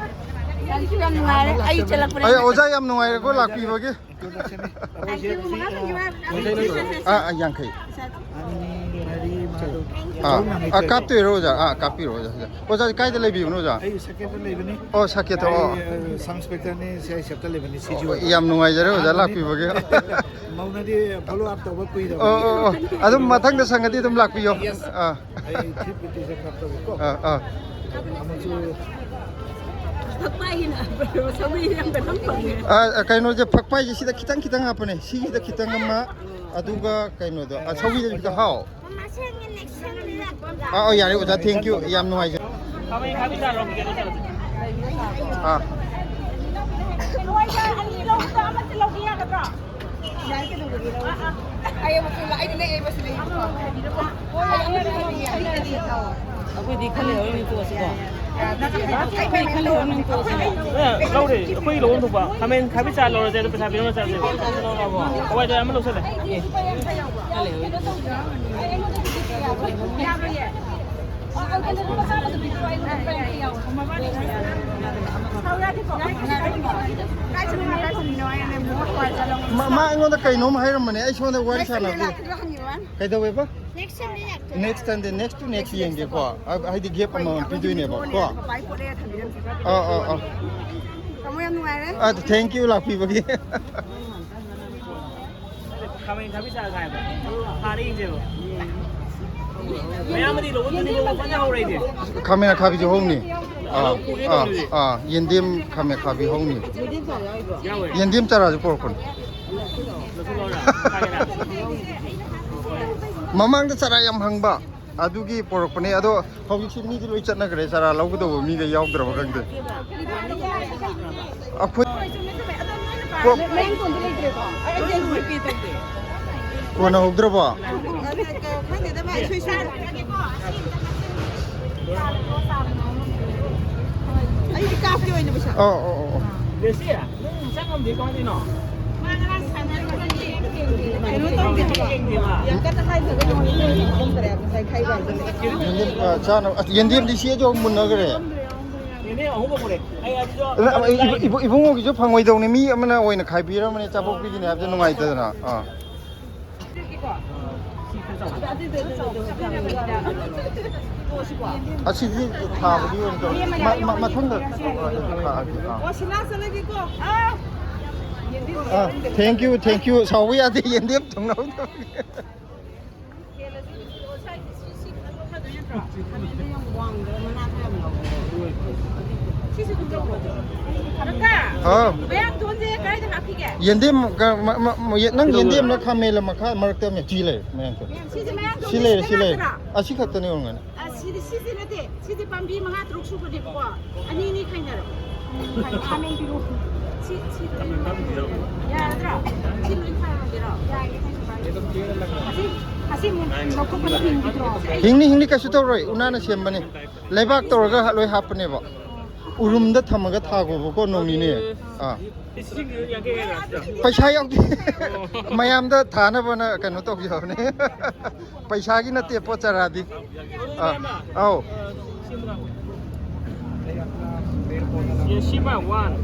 ꯌꯥꯝ ꯅꯨꯡꯉꯥꯏꯔꯦ, ꯑꯩ ꯆꯠꯂꯛꯄꯅꯦ꯫ ꯑꯩ ꯑꯣꯖꯥ, ꯌꯥꯝ ꯅꯨꯡꯉꯥꯏꯔꯦꯀꯣ ꯂꯥꯛꯄꯤꯕꯒꯤ꯫ ꯑꯥ, ꯑꯥ, ꯌꯥꯡꯈꯩ꯫ ꯑꯥ, ꯑꯥ, ꯀꯥꯞꯇꯣꯏꯔꯣ ꯑꯣꯖꯥ? ꯑꯥ, ꯀꯥꯞꯄꯤꯔꯣ ꯑꯣꯖꯥ, ꯑꯣꯖꯥ꯫ ꯑꯣꯖꯥ, ꯀꯥꯏꯗ ꯂꯩꯕꯤꯕꯅꯣ ꯑꯣꯖꯥ? ꯑꯩ ꯁꯦꯀꯦꯟꯗ ꯂꯩꯕꯅꯤ꯫ ꯑꯣ, ꯁꯦꯀꯦꯟꯗ꯫ ꯑꯩ, ꯑꯣ꯫ ꯑ, ꯁꯕ ꯏꯟꯁꯄꯦꯛꯇꯔꯅꯤ, ꯁꯤ ꯑꯥꯏ ꯁꯤ ꯑꯦꯐꯇ ꯂꯩꯕꯅꯤ, ꯁꯤ ꯖꯤ ꯑꯣ, ꯑꯣꯗ꯫ ꯌꯥꯝ ꯅꯨꯡꯉꯥꯏꯖꯔꯦ ꯑꯣꯖꯥ ꯑꯍꯥꯟꯕꯅꯤ꯫ ꯂꯥꯛꯄꯤꯕꯒꯤ꯫ ꯃꯧꯅꯗꯤ ꯐꯣꯂꯣ ꯑꯞ ꯇꯧꯕ ꯀꯨꯏꯔꯕ꯫ ꯑꯣ, ꯑꯣ, ꯑꯣ꯫ ꯑꯗꯨꯝ ꯃꯊꯪꯗ ꯁꯪꯉꯗꯤ ꯑꯗꯨꯝ ꯂꯥꯛꯄꯤꯌꯣ꯫ ꯌꯦꯁ꯫ ꯑꯥ꯫ ꯑꯩ ꯊ꯭ꯔꯤ ꯐꯤꯐꯇꯤꯁꯦ ꯀꯥꯞꯇꯧꯕꯀꯣ꯫ ꯑꯥ, ꯑꯥ꯫ ꯑꯃꯁꯨ ꯑ, ꯀꯩꯅꯣꯁꯦ, ꯐꯛꯄꯥꯏꯁꯦ ꯁꯤꯗ ꯈꯤꯇꯪ ꯈꯤꯇꯪ ꯍꯥꯞꯄꯅꯦ, ꯁꯤꯒꯤꯗ ꯈꯤꯇꯪ ꯑꯃ, ꯑꯗꯨꯒ ꯀꯩꯅꯣꯗꯣ, ꯑ, ꯁꯧꯒ꯭ꯔꯤꯗ ꯈꯤꯇꯪ ꯍꯥꯎ꯫ ꯑꯥ, ꯑꯥ, ꯌꯥꯔꯦ ꯑꯣꯖꯥ, ꯊꯦꯡꯀ꯭ꯌꯨ, ꯌꯥꯝ ꯅꯨꯡꯉꯥꯏꯖꯔꯦ꯫ ꯑꯥ꯫ ꯑꯩꯈꯣꯏꯗꯤ ꯈꯜꯂꯦ ꯍꯣꯔꯦꯟ ꯇꯣꯛꯑꯁꯤꯀꯣ꯫ ꯑꯩꯈꯣꯏ ꯈꯜꯂꯦ ꯍꯣꯔꯦꯟ ꯇꯣꯛꯑꯁꯤ꯫ ꯑꯦ, ꯂꯧꯔꯦ꯫ ꯑꯩꯈꯣꯏꯒꯤ ꯂꯧꯐꯝ ꯊꯣꯛꯄ ꯈꯥꯃꯦꯟ ꯈꯥꯕꯤ ꯆꯥ ꯂꯧꯔꯁꯦ, ꯑꯗꯣ ꯄꯩꯁꯥ ꯄꯤꯔꯝꯃ ꯆꯥꯁꯦ꯫ ꯍꯋꯥꯏꯖꯥꯔ ꯑꯃ ꯂꯧꯁꯜꯂꯦ꯫ ꯑꯦ, ꯈꯜꯂꯦ ꯍꯣꯔꯦꯟ꯫ ꯃꯥ, ꯃꯥ ꯑꯩꯉꯣꯟꯗ ꯀꯩꯅꯣꯝ ꯍꯥꯏꯔꯝꯕꯅꯦ, ꯑꯩ ꯁꯣꯝꯗ ꯋꯥꯔꯤ ꯁꯥꯟꯅꯕꯗꯨ꯫ ꯀꯩꯗꯧꯋꯦꯕ? Next Sunday ꯅꯦꯛꯁ ꯁꯟꯗꯦ, ꯅꯦꯛꯁ ꯇꯨ ꯅꯦꯛꯁ ꯌꯦꯡꯒꯦꯀꯣ꯫ ꯍꯥꯏꯗꯤ ꯒꯦꯞ ꯑꯃꯃꯝ ꯄꯤꯗꯣꯏꯅꯦꯕꯀꯣ꯫ ꯑꯥ, ꯑꯥ, ꯑꯥ꯫ ꯇꯥꯃꯣ ꯌꯥꯝ ꯅꯨꯡꯉꯥꯏꯔꯦ꯫ ꯑꯗꯨ ꯊꯦꯡꯀ꯭ꯌꯨ ꯂꯥꯛꯄꯤꯕꯒꯤ꯫ ꯈꯥꯃꯦꯟ ꯈꯥꯕꯤ ꯆꯥꯔ ꯀꯥꯏꯕ꯫ ꯍꯥꯟꯅ ꯌꯦꯡꯁꯦꯕ꯫ ꯃꯌꯥꯝꯕꯗꯤ ꯂꯧꯕ ꯇꯨꯅꯤꯡꯀꯣꯛ ꯐꯖꯅ ꯍꯧꯔꯦ ꯑꯩꯗꯤ꯫ ꯈꯥꯃꯦꯟ ꯑꯈꯥꯕꯤꯁꯨ ꯍꯧꯅꯤ꯫ ꯑꯥ, ꯑꯥ, ꯑꯥ, ꯌꯦꯟꯗꯦꯝ ꯈꯥꯃꯦꯟ ꯑꯈꯥꯕꯤ ꯍꯧꯅꯤ꯫ ꯌꯥꯎꯋꯦ꯫ ꯌꯦꯟꯗꯦꯝ ꯆꯥꯔꯥꯁꯨ ꯄꯨꯔꯛꯄꯅꯤ꯫ ꯂꯧꯁꯜꯂꯛꯑꯣꯔꯥ? ꯀꯥꯏꯗꯅ? ꯃꯃꯥꯡꯗ ꯆꯥꯔꯥ ꯌꯥꯝ ꯍꯪꯕ꯫ ꯑꯗꯨꯒꯤ ꯄꯣꯔꯛꯄꯅꯦ꯫ ꯑꯗꯣ ꯍꯧꯖꯤꯛꯁꯤ ꯃꯤꯗꯤ ꯂꯣꯏ ꯆꯠꯅꯈ꯭ꯔꯦ, ꯆꯥꯔꯥ ꯂꯧꯒꯗꯧꯕ ꯃꯤꯒ ꯌꯥꯎꯗ꯭ꯔꯕ ꯈꯪꯗꯦ꯫ ꯑꯩꯈꯣꯏ ꯄꯣ-, ꯀꯣꯟꯅ ꯍꯧꯗ꯭ꯔꯕꯣ? ꯈꯪꯗꯦꯗ ꯚꯥꯏ, ꯁꯨꯏ ꯁꯨꯏ꯫ ꯀꯥꯞꯀꯦ ꯑꯣꯏꯅ ꯄꯩꯁꯥ꯫ ꯑꯣ ꯑꯣ ꯑꯣ ꯑꯣ꯫ ꯗꯦꯁꯤ, ꯅꯪ ꯆꯪꯉꯝꯗꯦ ꯀꯃꯥꯏꯅ ꯇꯧꯔꯤꯅꯣ? ꯃꯥ ꯉꯔꯥꯡ ꯁꯥꯟꯅꯔꯨꯕꯒꯤ ꯀꯩꯅꯣ ꯇꯧꯗꯦ ꯍꯥꯏꯕ꯫ ꯌꯦꯡꯗꯦ ꯃꯥ꯫ ꯌꯥꯝ ꯀꯟꯅ ꯍꯥꯏꯗ꯭ꯔꯒ ꯌꯦꯡꯉꯣ, ꯌꯦꯡꯉꯣ, ꯌꯦꯡꯉꯣ, ꯉꯁꯥꯏ ꯈꯥꯏꯕ ꯍꯥꯏꯗꯨꯅꯦ꯫ ꯌꯦꯟꯗꯦꯝ, ꯑ, ꯆꯥꯅꯕ, ꯑꯁ, ꯌꯦꯟꯗꯦꯝꯗꯤ ꯁꯤ ꯑꯗꯨꯝ ꯃꯨꯟꯅꯈ꯭ꯔꯦ꯫ ꯌꯦꯟꯗꯦꯝ ꯑꯍꯨꯝ ꯑꯃꯨꯛ ꯂꯩ꯫ ꯑꯩ ꯑꯗꯨꯁꯨ ꯑ, ꯏꯕꯨ-, ꯏꯕꯨ-, ꯏꯕꯨꯡꯉꯣꯒꯤꯁꯨ ꯐꯪꯉꯣꯏꯗꯧꯅꯤ, ꯃꯤ ꯑꯃꯅ ꯑꯣꯏꯅ ꯈꯥꯏꯕꯤꯔꯝꯕꯅꯦ, ꯑꯆꯥꯄꯣꯠ ꯄꯤꯒꯅꯤ ꯍꯥꯏꯕꯗ ꯅꯨꯡꯉꯥꯏꯇꯗꯅ꯫ ꯑꯥ꯫ ꯑꯁꯤꯗꯤ ꯊꯥꯕꯒꯤ ꯑꯣꯏꯅ ꯇꯧꯔꯦ꯫ ꯃ-, ꯃ-, ꯃꯊꯪꯗ ꯈꯥꯛꯑꯒꯦ꯫ ꯑꯥ꯫ ꯑꯥ, thank you, thank you꯫ ꯁꯥꯎꯕ ꯌꯥꯗꯦ, ꯌꯦꯟꯗꯦꯝ ꯊꯣꯡꯅꯕ ꯇꯧꯔꯤ꯫ ꯁꯤꯁꯦ ꯑꯗꯨꯝ ꯇꯧꯔꯣ꯫ ꯀꯀꯥ, ꯍꯥꯎ꯫ ꯃꯌꯥꯡ ꯇꯣꯟꯁꯦ ꯀꯗꯥꯏꯗ ꯍꯥꯞꯈꯤꯒꯦ? ꯌꯦꯟꯗꯦꯝ ꯀ-, ꯃ-, ꯃ-, ꯃ-, ꯌꯦ-, ꯅꯪ ꯌꯦꯟꯗꯦꯝꯂ ꯈꯥꯃꯦꯟꯂ ꯃꯈꯥ ꯃꯔꯛꯇ ꯑꯃ ꯁꯤ ꯂꯩꯔꯦ, ꯃꯌꯥꯡ ꯇꯣꯟ꯫ ꯁꯤꯁꯦ ꯃꯌꯥꯡ ꯇꯣꯟ ꯁꯤ ꯂꯩꯔꯦ, ꯁꯤ ꯁꯤꯗ ꯂꯩꯔꯦ꯫ ꯉꯥꯛꯇꯔꯥ? ꯑꯁꯤ ꯈꯛꯇꯅꯦ ꯑꯣꯏꯔꯝꯒꯅꯤ꯫ ꯑ, ꯁꯤꯗꯤ, ꯁꯤꯁꯦ ꯅꯠꯇꯦ꯫ ꯁꯤꯗꯤ ꯄꯥꯝꯕꯤ ꯃꯉꯥ ꯇꯔꯨꯛ ꯁꯨꯕꯅꯦꯕꯀꯣ꯫ ꯑꯅꯤ ꯑꯅꯤ ꯈꯥꯏꯅꯔꯣ꯫ ꯈꯥꯃꯦꯟ ꯄꯤꯔꯛꯑꯣ꯫ ꯁꯤ, ꯁꯤ ꯂꯣꯏ ꯌꯥꯔꯗ꯭ꯔꯣ? ꯁꯤ ꯂꯣꯏ ꯊꯥꯔꯒꯦꯔꯣ? ꯌꯥꯏꯌꯦ, ꯀꯩꯁꯨ ꯀꯥꯏꯗꯦ꯫ ꯑꯁꯤ, ꯑꯁꯤ ꯑꯃꯨꯛ ꯂꯧꯊꯣꯛꯄꯗ ꯍꯤꯡꯈꯤꯗ꯭ꯔꯣ? ꯍꯤꯡꯅꯤ, ꯍꯤꯡꯅꯤ, ꯀꯩꯁꯨ ꯇꯧꯔꯣꯏ꯫ ꯎꯅꯥꯅ ꯁꯦꯝꯕꯅꯤ꯫ ꯂꯩꯕꯥꯛ ꯇꯧꯔꯒ ꯂꯣꯏ ꯍꯥꯞꯄꯅꯦꯕ꯫ ꯎꯔꯨꯝꯗ ꯊꯝꯃꯒ ꯊꯥꯒꯣꯕꯀꯣ, ꯅꯣꯡ ꯅꯤꯅꯤ꯫ ꯑꯥ꯫ ꯄꯩꯁꯥ ꯌꯥꯎꯗꯦ꯫ ꯃꯌꯥꯝꯗ ꯊꯥꯅꯕꯅ ꯀꯩꯅꯣ ꯇꯧꯖꯕꯅꯦ꯫ ꯄꯩꯁꯥꯒꯤ ꯅꯠꯇꯦ ꯄꯣꯠ ꯆꯥꯔꯥꯗꯤ꯫ ꯑꯥ, ꯑꯧ꯫ ꯌꯦꯁꯤꯃ, one,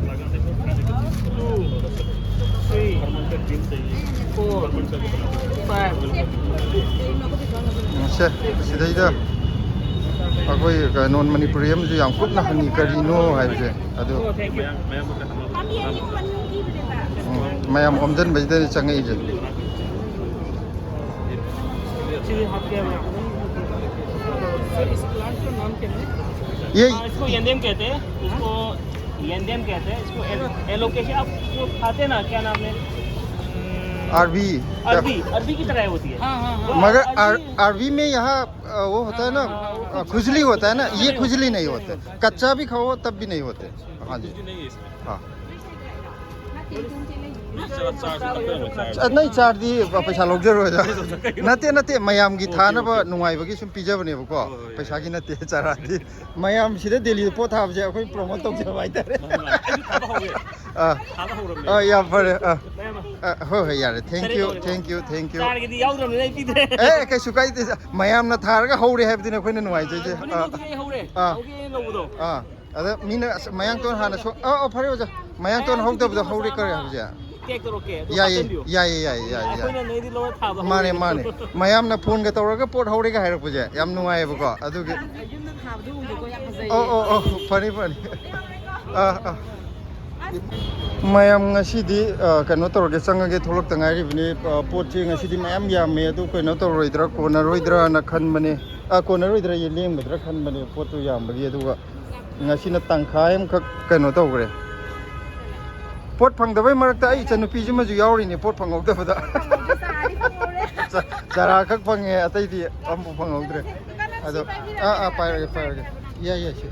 two, three, four, five. ꯁꯦ, ꯁꯤꯗꯩꯗ ꯑꯩꯈꯣꯏ ꯀꯩꯅꯣ ꯃꯅꯤꯄꯨꯔꯤ ꯑꯃꯁꯨ ꯌꯥꯝ ꯀꯨꯞꯅ ꯍꯪꯉꯤ, ꯀꯔꯤꯅꯣ ꯍꯥꯏꯕꯁꯦ꯫ ꯑꯗꯨ ꯎꯝ, ꯃꯌꯥꯝ ꯑꯣꯝꯁꯤꯟꯕꯁꯤꯗꯅꯤ ꯆꯪꯉꯛꯏꯁꯦ꯫ ये हाँ, इसको येंदेम कहते हैं, इसको येंदेम कहते हैं, इसको एल-, एलोकेशिया, आप वो खाते हैं ना, क्या नाम है? अरबी। अरबी, अरबी की तरह होती है। हाँ, हाँ, हाँ। वो मगर अर-, अरबी अरबी में यहाँ, अ, वो होता है ना, हाँ, हाँ, हाँ, वो अ, खुजली होता है ना, ये खुजली नहीं होता है। कच्चा भी खाओ तब भी नहीं होते। हाँ जी। हाँ। ꯆꯥꯔ-, ꯆꯥꯔ-, ꯆꯥꯔ-, ꯑ, ꯅꯣꯏ ꯆꯥꯔꯗꯤ ꯄꯩꯁꯥ ꯂꯧꯖꯔꯣꯏꯗ꯫ ꯅꯠꯇꯦ, ꯅꯠꯇꯦ, ꯃꯌꯥꯝꯒꯤ ꯑꯣꯀꯦ, ꯊꯥꯅꯕ ꯑꯣꯀꯦ꯫ ꯅꯨꯡꯉꯥꯏꯕꯒꯤ ꯁꯨꯝ ꯄꯤꯖꯕꯅꯦꯕꯀꯣ꯫ ꯍꯣꯏ, ꯍꯣꯏ, ꯌꯥꯏ꯫ ꯄꯩꯁꯥꯒꯤ ꯅꯠꯇꯦ, ꯆꯥꯔꯥꯗꯤ꯫ ꯃꯌꯥꯝꯁꯤꯗ ꯗꯦꯜꯂꯤꯗ ꯄꯣꯠ ꯊꯥꯕꯁꯦ ꯑꯩꯈꯣꯏ ꯄ꯭ꯔꯣꯃꯣꯠ ꯇꯧꯖꯕ ꯍꯥꯏꯇꯥꯔꯦ꯫ ꯃꯥꯅꯦ, ꯃꯥꯅꯦ꯫ ꯑꯩꯁꯨ ꯊꯥꯕ ꯍꯧꯔꯦ꯫ ꯑꯥ꯫ ꯊꯥꯕ ꯍꯧꯔꯝꯅꯦ꯫ ꯑꯥ, ꯌꯥꯝ ꯐꯔꯦ꯫ ꯑꯥ꯫ ꯃꯌꯥꯝ ꯑꯃ꯫ ꯑꯥ, ꯍꯣꯏ, ꯍꯣꯏ, ꯌꯥꯔꯦ꯫ Thank you, ꯇꯔꯦꯠ ꯇꯧꯔꯦ꯫ Thank you, thank you꯫ ꯆꯥꯔꯒꯤꯗꯤ ꯌꯥꯎꯗ꯭ꯔꯕꯅꯤꯅ ꯑꯩ ꯄꯤꯗ꯭ꯔꯦ꯫ ꯑꯦ, ꯀꯩꯁꯨ ꯀꯥꯏꯗꯦ꯫ ꯃꯌꯥꯝꯅ ꯊꯥꯔꯒ ꯍꯧꯔꯦ ꯍꯥꯏꯕꯗꯨꯅꯦ ꯑꯩꯈꯣꯏꯅ ꯅꯨꯡꯉꯥꯏꯖꯩꯁꯦ꯫ ꯃꯅꯤꯡ ꯑꯥ꯫ ꯂꯧꯊꯣꯛꯑꯦ, ꯍꯧꯔꯦ꯫ ꯑꯥ꯫ ꯍꯧꯒꯦ ꯂꯧꯕꯗꯣ꯫ ꯑꯥ꯫ ꯑꯗ ꯃꯤꯅ, "ꯑꯁ, ꯃꯌꯥꯡꯇꯣꯟ ꯍꯥꯟꯅ ꯁꯣ-," ꯑ, ꯑ, ꯐꯔꯦ ꯑꯣꯖꯥ, ꯃꯌꯥꯡꯇꯣꯟ ꯃꯌꯥꯡ ꯍꯧꯗꯕꯗꯣ ꯍꯧꯔꯦ ꯀꯔꯤ ꯍꯥꯏꯕꯁꯦ? Tag ꯇꯧꯔꯛꯀꯦ, ꯑꯗꯨ ꯌꯥꯏꯌꯦ, ꯍꯥꯞꯆꯤꯟꯕꯤꯌꯨ꯫ ꯌꯥꯏꯌꯦ, ꯌꯥꯏꯌꯦ, ꯌꯥꯏꯌꯦ, ꯌꯥꯏꯌꯦ꯫ ꯑꯩꯈꯣꯏꯅ ꯅꯣꯏꯗꯤ ꯂꯧꯔ ꯊꯥꯕ ꯃꯥꯅꯦ, ꯍꯧꯔꯦ꯫ ꯃꯥꯅꯦ꯫ ꯃꯌꯥꯝꯅ ꯐꯣꯟꯒ ꯇꯧꯔꯒ ꯄꯣꯠ ꯍꯧꯔꯦꯒ ꯍꯥꯏꯔꯛꯄꯁꯦ ꯌꯥꯝ ꯅꯨꯡꯉꯥꯏꯌꯦꯕꯀꯣ꯫ ꯑꯗꯨꯒꯤ ꯌꯨꯝꯗ ꯊꯥꯕꯗꯨ ꯎꯕꯗꯀꯣ ꯌꯥꯝ ꯐꯖꯩꯌꯦ꯫ ꯑꯣ, ꯑꯣ, ꯑꯣ, ꯐꯅꯤ, ꯐꯅꯤ꯫ ꯑꯥ, ꯑꯥ꯫ ꯃꯌꯥꯝ ꯉꯁꯤꯗꯤ, ꯑ, ꯀꯩꯅꯣ ꯇꯧꯔꯒꯦ, ꯆꯪꯉꯒꯦ, ꯊꯣꯛꯂꯛꯇ ꯉꯥꯏꯔꯤꯕꯅꯤ꯫ ꯑ, ꯄꯣꯠꯁꯤ ꯉꯁꯤꯗꯤ ꯃꯌꯥꯝ ꯌꯥꯝꯃꯦ, ꯑꯗꯨ ꯀꯩꯅꯣ ꯇꯧꯔꯣꯏꯗ꯭ꯔꯥ, ꯀꯣꯟꯅꯔꯣꯏꯗ꯭ꯔꯥꯅ ꯈꯟꯕꯅꯦ꯫ ꯑ, ꯀꯣꯟꯅꯔꯣꯏꯗ꯭ꯔꯥ, ꯂꯦꯝꯒꯗ꯭ꯔꯥ ꯈꯟꯕꯅꯦ, ꯄꯣꯠꯇꯨ ꯌꯥꯝꯕꯒꯤ꯫ ꯑꯗꯨꯒ ꯉꯁꯤꯅ ꯇꯪꯈꯥꯏ ꯑꯃꯈꯛ ꯀꯩꯅꯣ ꯇꯧꯈ꯭ꯔꯦ꯫ ꯄꯣꯠ ꯐꯪꯗꯕꯩ ꯃꯔꯛꯇ ꯑꯩ ꯏꯆꯟꯅꯨꯄꯤꯁꯤꯃꯁꯨ ꯌꯥꯎꯔꯤꯅꯦ, ꯄꯣꯠ ꯐꯪꯍꯧꯗꯕꯗ꯫ ꯐꯪꯍꯧꯗꯦ, ꯆꯥꯔꯗꯤ ꯐꯪꯍꯧꯔꯦ꯫ ꯆ-, ꯆꯥꯔꯥ ꯈꯛ ꯐꯪꯉꯦ, ꯑꯇꯩꯗꯤ ꯑꯝꯐꯥꯎ ꯐꯪꯍꯧꯗ꯭ꯔꯦ꯫ ꯀꯩꯅꯣ, ꯁꯤ ꯑꯗꯣ, ꯄꯥꯏꯕꯤꯔꯣ, ꯑꯥ, ꯑꯥ, ꯄꯥꯏꯔꯒꯦ, ꯄꯥꯏꯔꯒꯦ꯫ ꯌꯥꯏ, ꯌꯥꯏ, ꯁꯤ꯫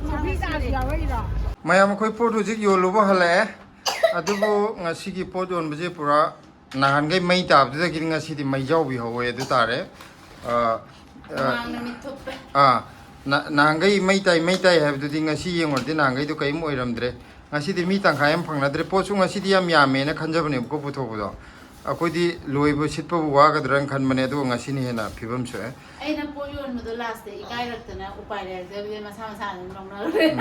ꯅꯨꯄꯤ ꯀꯥꯁꯨ ꯌꯥꯎꯔꯛꯏꯔꯣ? ꯃꯌꯥꯝ, ꯑꯩꯈꯣꯏ ꯄꯣꯠ ꯍꯧꯖꯤꯛ ꯌꯣꯜꯂꯨꯕ ꯍꯜꯂꯛꯑꯦ꯫ ꯑꯗꯨꯕꯨ ꯉꯁꯤꯒꯤ ꯄꯣꯠ ꯌꯣꯟꯕꯁꯦ ꯄꯨꯔꯥ ꯅꯍꯥꯟꯈꯩ ꯃꯩ ꯇꯥꯕꯗꯨꯗꯒꯤꯗꯤ ꯉꯁꯤꯗꯤ ꯃꯩ ꯌꯥꯎꯕꯤ ꯍꯧꯋꯦ ꯑꯗꯨ ꯇꯥꯔꯦ꯫ ꯑ, ꯑ, ꯍꯨꯃꯥꯡꯅ ꯃꯤꯠ ꯊꯨꯞꯄꯦ꯫ ꯑꯥ, ꯅ-, ꯅꯍꯥꯟꯈꯩ ꯃꯩ ꯇꯥꯏ, ꯃꯩ ꯇꯥꯏ ꯍꯥꯏꯕꯗꯨꯗꯤ ꯉꯁꯤ ꯌꯦꯡꯉꯨꯔꯗꯤ ꯅꯍꯥꯟꯈꯩꯗꯣ ꯀꯔꯤꯝ ꯑꯣꯏꯔꯝꯗ꯭ꯔꯦ꯫ ꯉꯁꯤꯗꯤ ꯃꯤ ꯇꯪꯈꯥꯏ ꯑꯃ ꯐꯪꯅꯗ꯭ꯔꯦ꯫ ꯄꯣꯠꯁꯨ ꯉꯁꯤꯗꯤ ꯌꯥꯝ ꯌꯥꯝꯃꯦꯅ ꯈꯟꯖꯕꯅꯦꯕꯀꯣ ꯄꯨꯊꯣꯛꯄꯗꯣ꯫ ꯑꯩꯈꯣꯏꯗꯤ ꯂꯣꯏꯕ ꯁꯤꯠꯄꯕꯨ ꯋꯥꯒꯗ꯭ꯔꯅ ꯈꯟꯕꯅꯦ, ꯑꯗꯨꯒ ꯉꯁꯤꯅ ꯍꯦꯟꯅ ꯐꯤꯕꯝ ꯁꯣꯛꯑꯦ꯫ ꯑꯩꯅ ꯄꯣꯠ ꯌꯣꯟꯕꯗꯣ ꯂꯥꯁꯇ ꯏꯀꯥꯏꯔꯛꯇꯅ ꯎꯄꯥꯏ ꯂꯩꯔꯛꯇꯕꯤꯗ ꯃꯁꯥ ꯃꯁꯥꯅ ꯑꯗꯨꯝ ꯂꯧꯅꯈ꯭ꯔꯦ꯫ ꯎꯝ꯫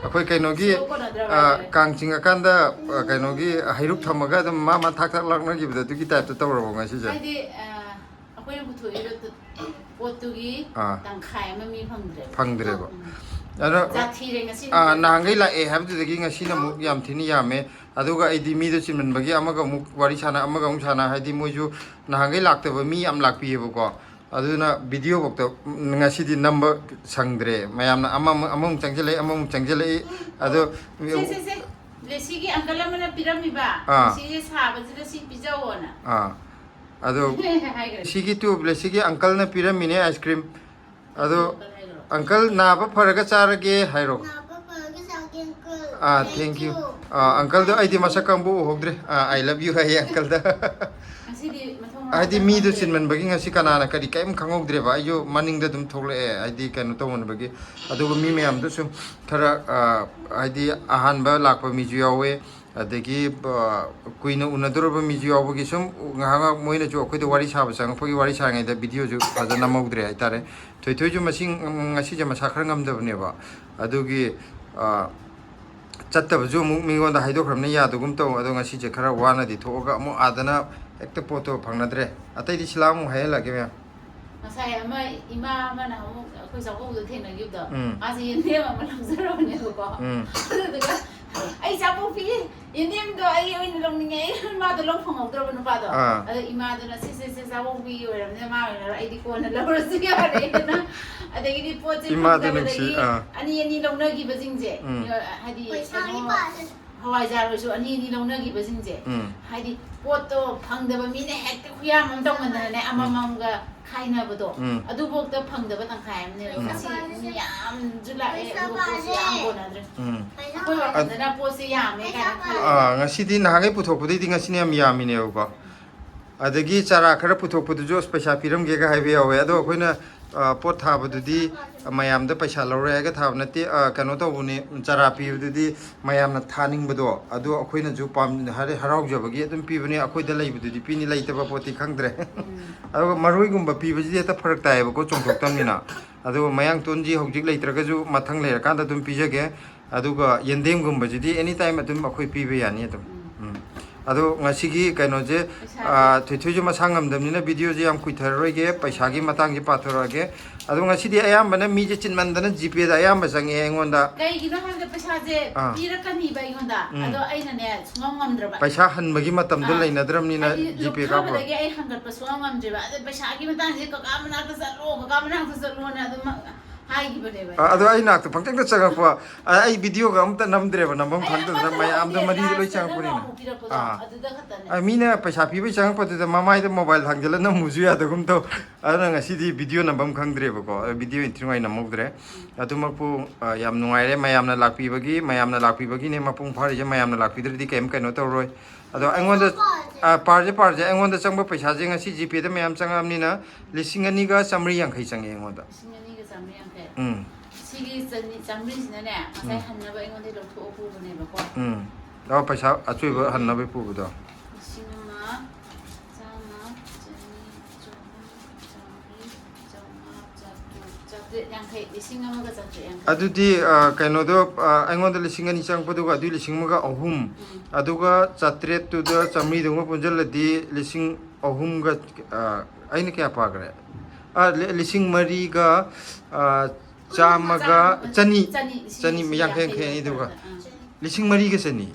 ꯑꯩꯈꯣꯏ ꯀꯩꯅꯣꯒꯤ, ꯁꯤꯕꯨ ꯀꯣꯟꯅꯗ꯭ꯔꯕ ꯑ, ꯍꯥꯏꯇꯥꯔꯦ꯫ ꯀꯥꯡ ꯆꯤꯡꯉꯀꯥꯟꯗ, ꯑ, ꯀꯩꯅꯣꯒꯤ ꯍꯩꯔꯨꯛ ꯊꯝꯃꯒ ꯑꯗꯨꯝ ꯃꯥ ꯃꯥ ꯊꯥꯛ ꯊꯥꯛ ꯂꯥꯛꯅꯈꯤꯕꯗꯣ ꯑꯗꯨꯒꯤ ꯇꯥꯏꯞꯇ ꯇꯧꯔꯕꯣ ꯉꯁꯤꯁꯦ? ꯍꯥꯏꯗꯤ, ꯑ, ꯑꯩꯈꯣꯏꯅ ꯄꯨꯊꯣꯛꯏꯕ ꯄꯣꯠꯇꯨꯒꯤ ꯑꯥ꯫ ꯇꯪꯈꯥꯏ ꯑꯃ ꯃꯤ ꯐꯪꯗ꯭ꯔꯦꯕ꯫ ꯐꯪꯗ꯭ꯔꯦꯕ꯫ ꯎꯝ꯫ ꯑꯗꯣ, ꯖꯥꯠ ꯊꯤꯔꯦ ꯉꯁꯤ ꯑꯥ, ꯅꯨꯃꯤꯠꯇ꯫ ꯅꯍꯥꯟꯈꯩ ꯂꯥꯛꯑꯦ ꯍꯥꯏꯕꯗꯨꯗꯒꯤ ꯉꯁꯤꯅ ꯑꯃꯨꯛ ꯌꯥꯝ ꯊꯤꯅ ꯌꯥꯝꯃꯦ꯫ ꯑꯗꯨꯒ ꯑꯩꯗꯤ ꯃꯤꯗꯣ ꯆꯤꯟꯃꯟꯕꯒꯤ ꯑꯃꯒ ꯑꯃꯨꯛ ꯋꯥꯔꯤ ꯁꯥꯟꯅ, ꯑꯃꯒ ꯑꯃꯨꯛ ꯁꯥꯟꯅ, ꯍꯥꯏꯗꯤ ꯃꯣꯏꯁꯨ ꯅꯍꯥꯟꯈꯩ ꯂꯥꯛꯇꯕ ꯃꯤ ꯌꯥꯝ ꯂꯥꯛꯄꯤꯌꯦꯕꯀꯣ꯫ ꯑꯗꯨꯅ video ꯐꯥꯎꯗ ꯉꯁꯤꯗꯤ ꯅꯝꯕ ꯁꯪꯗ꯭ꯔꯦ꯫ ꯃꯌꯥꯝꯅ ꯑꯃꯃꯨꯛ, ꯑꯃꯃꯨꯛ ꯆꯪꯁꯤꯜꯂꯛꯏ, ꯑꯃꯃꯨꯛ ꯆꯪꯁꯤꯜꯂꯛꯏ꯫ ꯑꯗꯣ ꯁꯦ, ꯁꯦ, ꯁꯦ꯫ ꯕ꯭ꯂꯦꯁꯤꯒꯤ uncle ꯑꯃꯅ ꯄꯤꯔꯝꯃꯤꯕ꯫ ꯑꯥ꯫ ꯁꯤꯁꯦ ꯁꯥꯕꯁꯤꯗ ꯁꯤ ꯄꯤꯖꯧꯑꯣꯅ꯫ ꯑꯥ꯫ ꯑꯗꯣ ꯍꯥꯏꯈ꯭ꯔꯦ꯫ ꯁꯤꯒꯤ ꯇꯨ ꯕ꯭ꯂꯦꯁꯤꯒꯤ uncle ꯅ ꯄꯤꯔꯝꯃꯤꯅꯦ ice cream꯫ ꯑꯗꯣ uncle ꯍꯥꯏꯈ꯭ꯔꯣ꯫ Uncle, ꯅꯥꯕ ꯐꯔꯒ ꯆꯥꯔꯒꯦ ꯍꯥꯏꯔꯣ꯫ ꯅꯥꯕ ꯐꯔꯒ ꯆꯥꯒꯦ, uncle꯫ Ah, thank you. ꯑꯥ, ꯑꯪꯀꯜꯗꯣ ꯑꯩꯗꯤ ꯃꯁꯛ ꯈꯪꯕ ꯎꯍꯧꯗ꯭ꯔꯦ꯫ ꯑꯥ, "I love you" ꯍꯥꯏꯌꯦ ꯑꯪꯀꯜꯗ꯫ ꯉꯁꯤꯗꯤ ꯃꯊꯣꯡ ꯍꯥꯏꯗꯤ ꯃꯔꯝ ꯃꯤꯗꯣ ꯈꯪꯗꯦ꯫ ꯆꯤꯟꯃꯟꯕꯒꯤ ꯉꯁꯤ ꯀꯅꯥꯅ ꯀꯔꯤ ꯀꯔꯤꯝ ꯈꯪꯍꯧꯗ꯭ꯔꯦꯕ꯫ ꯑꯩꯁꯨ ꯃꯅꯤꯡꯗ ꯑꯗꯨꯝ ꯊꯣꯛꯂꯛꯑꯦ, ꯍꯥꯏꯗꯤ ꯀꯩꯅꯣ ꯇꯧꯃꯟꯕꯒꯤ꯫ ꯑꯗꯨꯒ ꯃꯤ ꯃꯌꯥꯝꯗꯣ ꯁꯨꯝ ꯈꯔ, ꯑꯥ, ꯍꯥꯏꯗꯤ ꯑꯍꯥꯟꯕ ꯂꯥꯛꯄ ꯃꯤꯁꯨ ꯌꯥꯎꯋꯦ, ꯑꯗꯒꯤ, ꯑꯥ, ꯀꯨꯏꯅ ꯎꯅꯗꯧꯔꯕ ꯃꯤꯁꯨ ꯌꯥꯎꯕꯒꯤ ꯁꯨꯝ ꯉꯥꯏꯍꯥꯛ ꯉꯥꯏꯍꯥꯛ ꯃꯣꯏꯅꯁꯨ ꯑꯩꯈꯣꯏꯗ ꯋꯥꯔꯤ ꯁꯥꯕ ꯆꯪꯉꯛꯄꯒꯤ ꯋꯥꯔꯤ ꯁꯥꯔꯤꯉꯩꯗ videoꯁꯨ ꯐꯖꯅ ꯅꯝꯍꯧꯗ꯭ꯔꯦ ꯍꯥꯏꯇꯥꯔꯦ꯫ ꯊꯣꯏꯊꯣꯏꯁꯨ ꯃꯁꯤ ꯉꯁꯤꯁꯦ ꯃꯁꯥ ꯈꯔ ꯉꯝꯗꯕꯅꯦꯕ꯫ ꯑꯗꯨꯒꯤ, ꯑꯥ, ꯆꯠꯇꯕꯁꯨ ꯑꯃꯨꯛ ꯃꯤꯉꯣꯟꯗ ꯍꯥꯏꯗꯣꯛꯈ꯭ꯔꯕꯅꯤꯅ ꯌꯥꯗꯒꯨꯝ ꯇꯧ꯫ ꯑꯗꯣ ꯉꯁꯤꯁꯦ ꯈꯔ ꯋꯥꯅꯗꯤ ꯊꯣꯛꯑꯒ ꯑꯃꯨꯛ ꯑꯥꯗꯅ ꯍꯦꯛꯇ ꯄꯣꯠꯇꯣ ꯐꯪꯅꯗ꯭ꯔꯦ꯫ ꯑꯇꯩꯗꯤ ꯁꯤꯂꯥ ꯑꯃꯨꯛ ꯍꯥꯏꯍꯜꯂꯛꯑꯒꯦ ꯃꯌꯥꯝ꯫ ꯉꯁꯥꯏ ꯑꯃ ꯏꯃꯥ ꯑꯃꯅ ꯑꯃꯨꯛ ꯑꯩꯈꯣꯏ ꯆꯥꯛꯀꯧꯕꯗ ꯊꯦꯡꯅꯈꯤꯕꯗꯣ, ꯎꯝ꯫ ꯃꯥꯁꯦ ꯌꯦꯟꯗꯦꯝ ꯑꯃ ꯂꯧꯖꯔꯕꯅꯦꯕꯀꯣ꯫ ꯎꯝ꯫ ꯑꯗꯨꯗꯨꯒ, "ꯑꯩ ꯆꯥꯛꯀꯧꯕꯤ ꯌꯦꯟꯗꯦꯝꯗꯣ ꯑꯩ ꯑꯣꯏꯅ ꯂꯧꯅꯤꯡꯉꯦ", ꯑꯩ ꯃꯥꯗꯣ ꯂꯧ ꯐꯪꯍꯧꯗ꯭ꯔꯕ ꯅꯨꯄꯥꯗꯣ꯫ ꯑꯥ꯫ ꯑꯗꯣ ꯏꯃꯥꯗꯨꯅ, "ꯁꯦ, ꯁꯦ, ꯁꯦ, ꯆꯥꯛꯀꯧꯕꯤ ꯑꯣꯏꯔꯕꯅꯤꯅ ꯃꯥ ꯑꯣꯏꯅ ꯂꯧꯔꯣ, ꯑꯩꯗꯤ ꯀꯣꯟꯅ ꯂꯧꯔꯁꯨ ꯌꯥꯔꯦꯅ"꯫ ꯑꯗꯒꯤꯗꯤ ꯄꯣꯠꯁꯦ ꯏꯃꯥꯗꯣ ꯅꯨꯡꯁꯤ, ꯐꯪꯗꯕꯗꯒꯤ ꯑꯥ꯫ ꯑꯅꯤ ꯑꯅꯤ ꯂꯧꯅꯈꯤꯕꯁꯤꯡꯁꯦ, ꯎꯝ꯫ ꯍꯥꯏꯗꯤ ꯄꯩꯁꯥꯒꯤ ꯀꯩꯅꯣ, ꯄꯥꯁꯦ꯫ ꯍꯋꯥꯏꯖꯥꯔ ꯑꯣꯏꯔꯁꯨ ꯑꯅꯤ ꯑꯅꯤ ꯂꯧꯅꯈꯤꯕꯁꯤꯡꯁꯦ, ꯎꯝ꯫ ꯍꯥꯏꯗꯤ ꯄꯣꯠꯇꯣ ꯐꯪꯗꯕ ꯃꯤꯅ ꯍꯦꯛꯇ ꯈꯨꯌꯥꯝ ꯑꯃ ꯇꯧꯃꯟꯗꯅꯅꯦ, ꯎꯝ꯫ ꯑꯃꯃꯝꯒ ꯈꯥꯏꯅꯕꯗꯣ, ꯎꯝ꯫ ꯑꯗꯨꯐꯥꯎꯗ ꯐꯪꯗꯕ ꯇꯪꯈꯥꯏ ꯑꯃꯅꯦꯕ꯫ ꯎꯝ꯫ ꯉꯁꯤ ꯃꯤ ꯌꯥꯝꯁꯨ ꯂꯥꯛꯑꯦ, ꯑꯗꯨꯒ ꯄꯣꯠꯁꯨ ꯌꯥꯝ ꯀꯣꯟꯅꯗ꯭ꯔꯦ꯫ ꯎꯝ꯫ ꯑꯩꯈꯣꯏ ꯋꯥꯈꯜꯗꯅ ꯄꯣꯠꯁꯦ ꯌꯥꯝꯃꯦ ꯀꯥꯏꯅ ꯈꯜꯂꯦ꯫ ꯑꯥ, ꯉꯁꯤꯗꯤ ꯅꯍꯥꯟꯈꯩ ꯄꯨꯊꯣꯛꯄꯗꯩꯗꯤ ꯉꯁꯤꯅ ꯌꯥꯝ ꯌꯥꯝꯃꯤꯅꯦꯕꯀꯣ꯫ ꯑꯗꯒꯤ ꯆꯥꯔꯥ ꯈꯔ ꯄꯨꯊꯣꯛꯄꯗꯨꯁꯨ, "ꯑꯁ, ꯄꯩꯁꯥ ꯄꯤꯔꯝꯒꯦꯒ" ꯍꯥꯏꯕ ꯌꯥꯎꯋꯦ꯫ ꯑꯗꯣ ꯑꯩꯈꯣꯏꯅ, ꯑ, ꯄꯣꯠ ꯊꯥꯕꯗꯨꯗꯤ ꯃꯌꯥꯝꯗ ꯄꯩꯁꯥ ꯂꯧꯔꯦ ꯍꯥꯏꯔꯒ ꯊꯥꯕ ꯅꯠꯇꯦ꯫ ꯑ, ꯀꯩꯅꯣ ꯇꯧꯕꯅꯤ, ꯆꯥꯔꯥ ꯄꯤꯕꯗꯨꯗꯤ ꯃꯌꯥꯝꯅ ꯊꯥꯅꯤꯡꯕꯗꯣ, ꯑꯗꯨ ꯑꯩꯈꯣꯏꯅꯁꯨ ꯄꯥꯝ-, ꯍꯔ-, ꯍꯔꯥꯎꯖꯕꯒꯤ ꯑꯗꯨꯝ ꯄꯤꯕꯅꯤ꯫ ꯑꯩꯈꯣꯏꯗ ꯂꯩꯕꯗꯨꯗꯤ ꯄꯤꯅꯤ, ꯂꯩꯇꯕ ꯄꯣꯠꯇꯤ ꯈꯪꯗ꯭ꯔꯦ꯫ ꯎꯝ꯫ ꯑꯗꯨꯒ ꯃꯔꯣꯏꯒꯨꯝꯕ ꯄꯤꯕꯁꯤꯗꯤ ꯍꯦꯛꯇ ꯐꯔꯛ ꯇꯥꯏꯌꯦꯕꯀꯣ, ꯆꯣꯡꯊꯣꯛꯇꯕꯅꯤꯅ꯫ ꯑꯗꯨꯒ ꯃꯌꯥꯡꯇꯣꯟꯁꯤ ꯍꯧꯖꯤꯛ ꯂꯩꯇ꯭ꯔꯒꯁꯨ ꯃꯊꯪ ꯂꯩꯔꯀꯥꯟꯗ ꯑꯗꯨꯝ ꯄꯤꯖꯒꯦ꯫ ꯑꯗꯨꯒ ꯌꯦꯟꯗꯦꯝꯒꯨꯝꯕꯁꯤꯗꯤ anytime ꯑꯗꯨꯝ ꯑꯩꯈꯣꯏ ꯄꯤꯕ ꯌꯥꯅꯤ ꯑꯗꯨꯝ꯫ ꯎꯝ꯫ ꯎꯝ꯫ ꯑꯗꯣ ꯉꯁꯤꯒꯤ ꯀꯩꯅꯣꯁꯦ, ꯄꯩꯁꯥ ꯑꯥ, ꯊꯣꯏꯊꯣꯏꯁꯨ ꯃꯁꯥ ꯉꯝꯗꯕꯅꯤꯅ videoꯁꯦ ꯌꯥꯝ ꯀꯨꯏꯊꯔꯔꯣꯏꯒꯦ, ꯄꯩꯁꯥꯒꯤ ꯃꯇꯥꯡꯁꯦ ꯄꯥꯊꯣꯔꯛꯑꯒꯦ꯫ ꯑꯗꯣ ꯉꯁꯤꯗꯤ ꯑꯌꯥꯝꯕꯅ ꯃꯤꯁꯦ ꯆꯤꯟꯃꯟꯗꯅ GPayꯗ ꯑꯌꯥꯝꯕ ꯆꯪꯉꯛꯑꯦ ꯑꯩꯉꯣꯟꯗ꯫ ꯀꯩꯒꯤꯅꯣ ꯍꯥꯏꯕꯗ ꯄꯩꯁꯥꯁꯦ ꯑꯥ꯫ ꯄꯤꯔꯛꯀꯅꯤꯕ ꯑꯩꯉꯣꯟꯗ꯫ ꯎꯝ꯫ ꯑꯗꯣ ꯑꯩꯅꯅꯦ ꯁꯨꯡꯉꯝ ꯉꯝꯗ꯭ꯔꯕ꯫ ꯄꯩꯁꯥ ꯍꯟꯕꯒꯤ ꯃꯇꯝꯗꯣ ꯑꯥ꯫ ꯂꯩꯅꯗ꯭ꯔꯕꯅꯤꯅ ꯑꯩꯗꯤ GPay ꯀꯥꯞꯄꯣ꯫ ꯂꯨꯞꯊꯕꯗꯒꯤ ꯑꯩ ꯍꯪꯒꯠꯄ ꯁꯨꯡꯉꯝ ꯉꯝꯗ꯭ꯔꯦꯕ꯫ ꯑꯗ ꯄꯩꯁꯥꯒꯤ ꯃꯇꯥꯡꯁꯦ ꯀꯀꯥ ꯃꯅꯥꯛꯇ ꯆꯠꯂꯣ, ꯀꯀꯥ ꯃꯅꯥꯛꯇ ꯆꯠꯂꯣꯅ ꯑꯗꯨꯝ ꯍꯥꯏꯈꯤꯕꯅꯦꯕ꯫ ꯑ, ꯑꯗꯣ ꯑꯩ ꯅꯥꯛꯇ ꯄꯪꯆꯪꯗ ꯆꯪꯉꯛꯄ, ꯑ, ꯑꯩ ꯚꯤꯗꯤꯑꯣꯒ ꯑꯝꯇ ꯅꯝꯗ꯭ꯔꯦꯕ, ꯅꯝꯐꯝ ꯈꯪꯗꯗꯅ ꯃꯌꯥꯝꯗꯣ ꯃꯔꯤꯗ ꯂꯣꯏ ꯆꯪꯉꯛꯄꯅꯤꯅ꯫ ꯑꯃꯨꯛ ꯄꯤꯔꯛꯄꯗꯣ ꯑꯥ꯫ ꯑꯗꯨꯗ ꯈꯛꯇꯅꯦ꯫ ꯑ, ꯃꯤꯅ ꯄꯩꯁꯥ ꯄꯤꯕꯩ ꯆꯪꯉꯛꯄꯗꯨꯗ ꯃꯃꯥꯏꯗ ꯃꯣꯕꯥꯏꯜ ꯊꯥꯡꯖꯜꯂ ꯅꯝꯃꯨꯁꯨ ꯌꯥꯗꯒꯨꯝ ꯇꯧ꯫ ꯑꯗꯨꯅ ꯉꯁꯤꯗꯤ ꯚꯤꯗꯤꯑꯣ ꯅꯝꯐꯝ ꯈꯪꯗ꯭ꯔꯦꯕꯀꯣ, ꯑ, ꯚꯤꯗꯤꯑꯣ ꯏꯟꯊꯤ ꯅꯨꯡꯉꯥꯏ ꯅꯝꯍꯧꯗ꯭ꯔꯦ꯫ ꯑꯗꯨꯃꯛꯄꯨ, ꯑ, ꯌꯥꯝ ꯅꯨꯡꯉꯥꯏꯔꯦ ꯃꯌꯥꯝꯅ ꯂꯥꯛꯄꯤꯕꯒꯤ, ꯃꯌꯥꯝꯅ ꯂꯥꯛꯄꯤꯕꯒꯤꯅꯦ ꯃꯄꯨꯡ ꯐꯥꯔꯤꯁꯦ, ꯃꯌꯥꯝꯅ ꯂꯥꯛꯄꯤꯗ꯭ꯔꯗꯤ ꯀꯩꯝ ꯀꯩꯅꯣ ꯇꯧꯔꯣꯏ꯫ ꯑꯗꯣ ꯑꯩꯉꯣꯟꯗ, ꯑ, ꯄꯥꯔꯁꯦ, ꯄꯥꯔꯁꯦ, ꯑꯩꯉꯣꯟꯗ ꯆꯪꯕ ꯄꯩꯁꯥꯁꯦ ꯉꯁꯤ ꯖꯤꯄꯦꯗ ꯃꯌꯥꯝ ꯆꯪꯉꯛꯑꯕꯅꯤꯅ ꯂꯤꯁꯤꯡ ꯑꯅꯤꯒ ꯆꯥꯃꯔꯤ ꯌꯥꯡꯈꯩ ꯆꯪꯉꯦ ꯑꯩꯉꯣꯟꯗ꯫ ꯂꯤꯁꯤꯡ ꯑꯅꯤꯒ ꯆꯥꯃꯔꯤ ꯌꯥꯡꯈꯩ꯫ ꯎꯝ꯫ ꯁꯤꯒꯤ ꯆꯅꯤ-, ꯆꯥꯃꯔꯤꯁꯤꯅꯅꯦ, ꯉꯁꯥꯏ ꯎꯝ꯫ ꯍꯟꯅꯕ ꯑꯩꯉꯣꯟꯗꯒꯤ ꯂꯧꯊꯣꯛꯑ ꯄꯨꯕꯅꯦꯕꯀꯣ꯫ ꯎꯝ꯫ ꯑꯣ, ꯄꯩꯁꯥ ꯑꯆꯣꯏꯕ ꯍꯟꯅꯕꯩ ꯄꯨꯕꯗꯣ꯫ ꯂꯤꯁꯤꯡ ꯑꯃ ꯆꯥꯝꯃ, ꯆꯅꯤ, ꯆꯍꯨꯝ, ꯆꯥꯝꯃꯔꯤ, ꯆꯥꯝꯃꯉꯥ, ꯆꯥꯇ꯭ꯔꯨꯛ, ꯆꯥꯇ꯭ꯔꯦꯠ ꯌꯥꯡꯈꯩ, ꯂꯤꯁꯤꯡ ꯑꯃꯒ ꯆꯥꯇ꯭ꯔꯦꯠ ꯌꯥꯡꯈꯩ꯫ ꯑꯗꯨꯗꯤ, ꯑ, ꯀꯩꯅꯣꯗꯣ, ꯑ, ꯑꯩꯉꯣꯟꯗ ꯂꯤꯁꯤꯡ ꯑꯅꯤ ꯆꯪꯉꯛꯄꯗꯨꯒ ꯑꯗꯨꯏ ꯂꯤꯁꯤꯡ ꯑꯃꯒ ꯑꯍꯨꯝ, ꯎꯝ꯫ ꯑꯗꯨꯒ ꯆꯥꯇ꯭ꯔꯦꯠꯇꯨꯗ ꯆꯥꯃꯔꯤꯗꯨꯒ ꯄꯨꯟꯁꯤꯜꯂꯗꯤ ꯂꯤꯁꯤꯡ ꯑꯍꯨꯝꯒ, ꯑ, ꯑꯩꯅ ꯀꯌꯥ ꯄꯥꯈ꯭ꯔꯦ? ꯑ, ꯂꯤ-, ꯂꯤꯁꯤꯡ ꯃꯔꯤꯒ, ꯑ, ꯆꯥꯝꯃꯒ, ꯆꯥꯝꯃ, ꯆꯅꯤ, ꯆꯅꯤ, ꯂꯤꯁꯤꯡ ꯆꯅꯤ, ꯌꯥꯡꯈꯩ ꯌꯥꯡꯈꯩ ꯌꯥꯡꯈꯩ ꯑꯅꯤꯗꯨꯒ꯫ ꯑꯥ꯫ ꯂꯤꯁꯤꯡ ꯃꯔꯤꯒ ꯆꯅꯤ꯫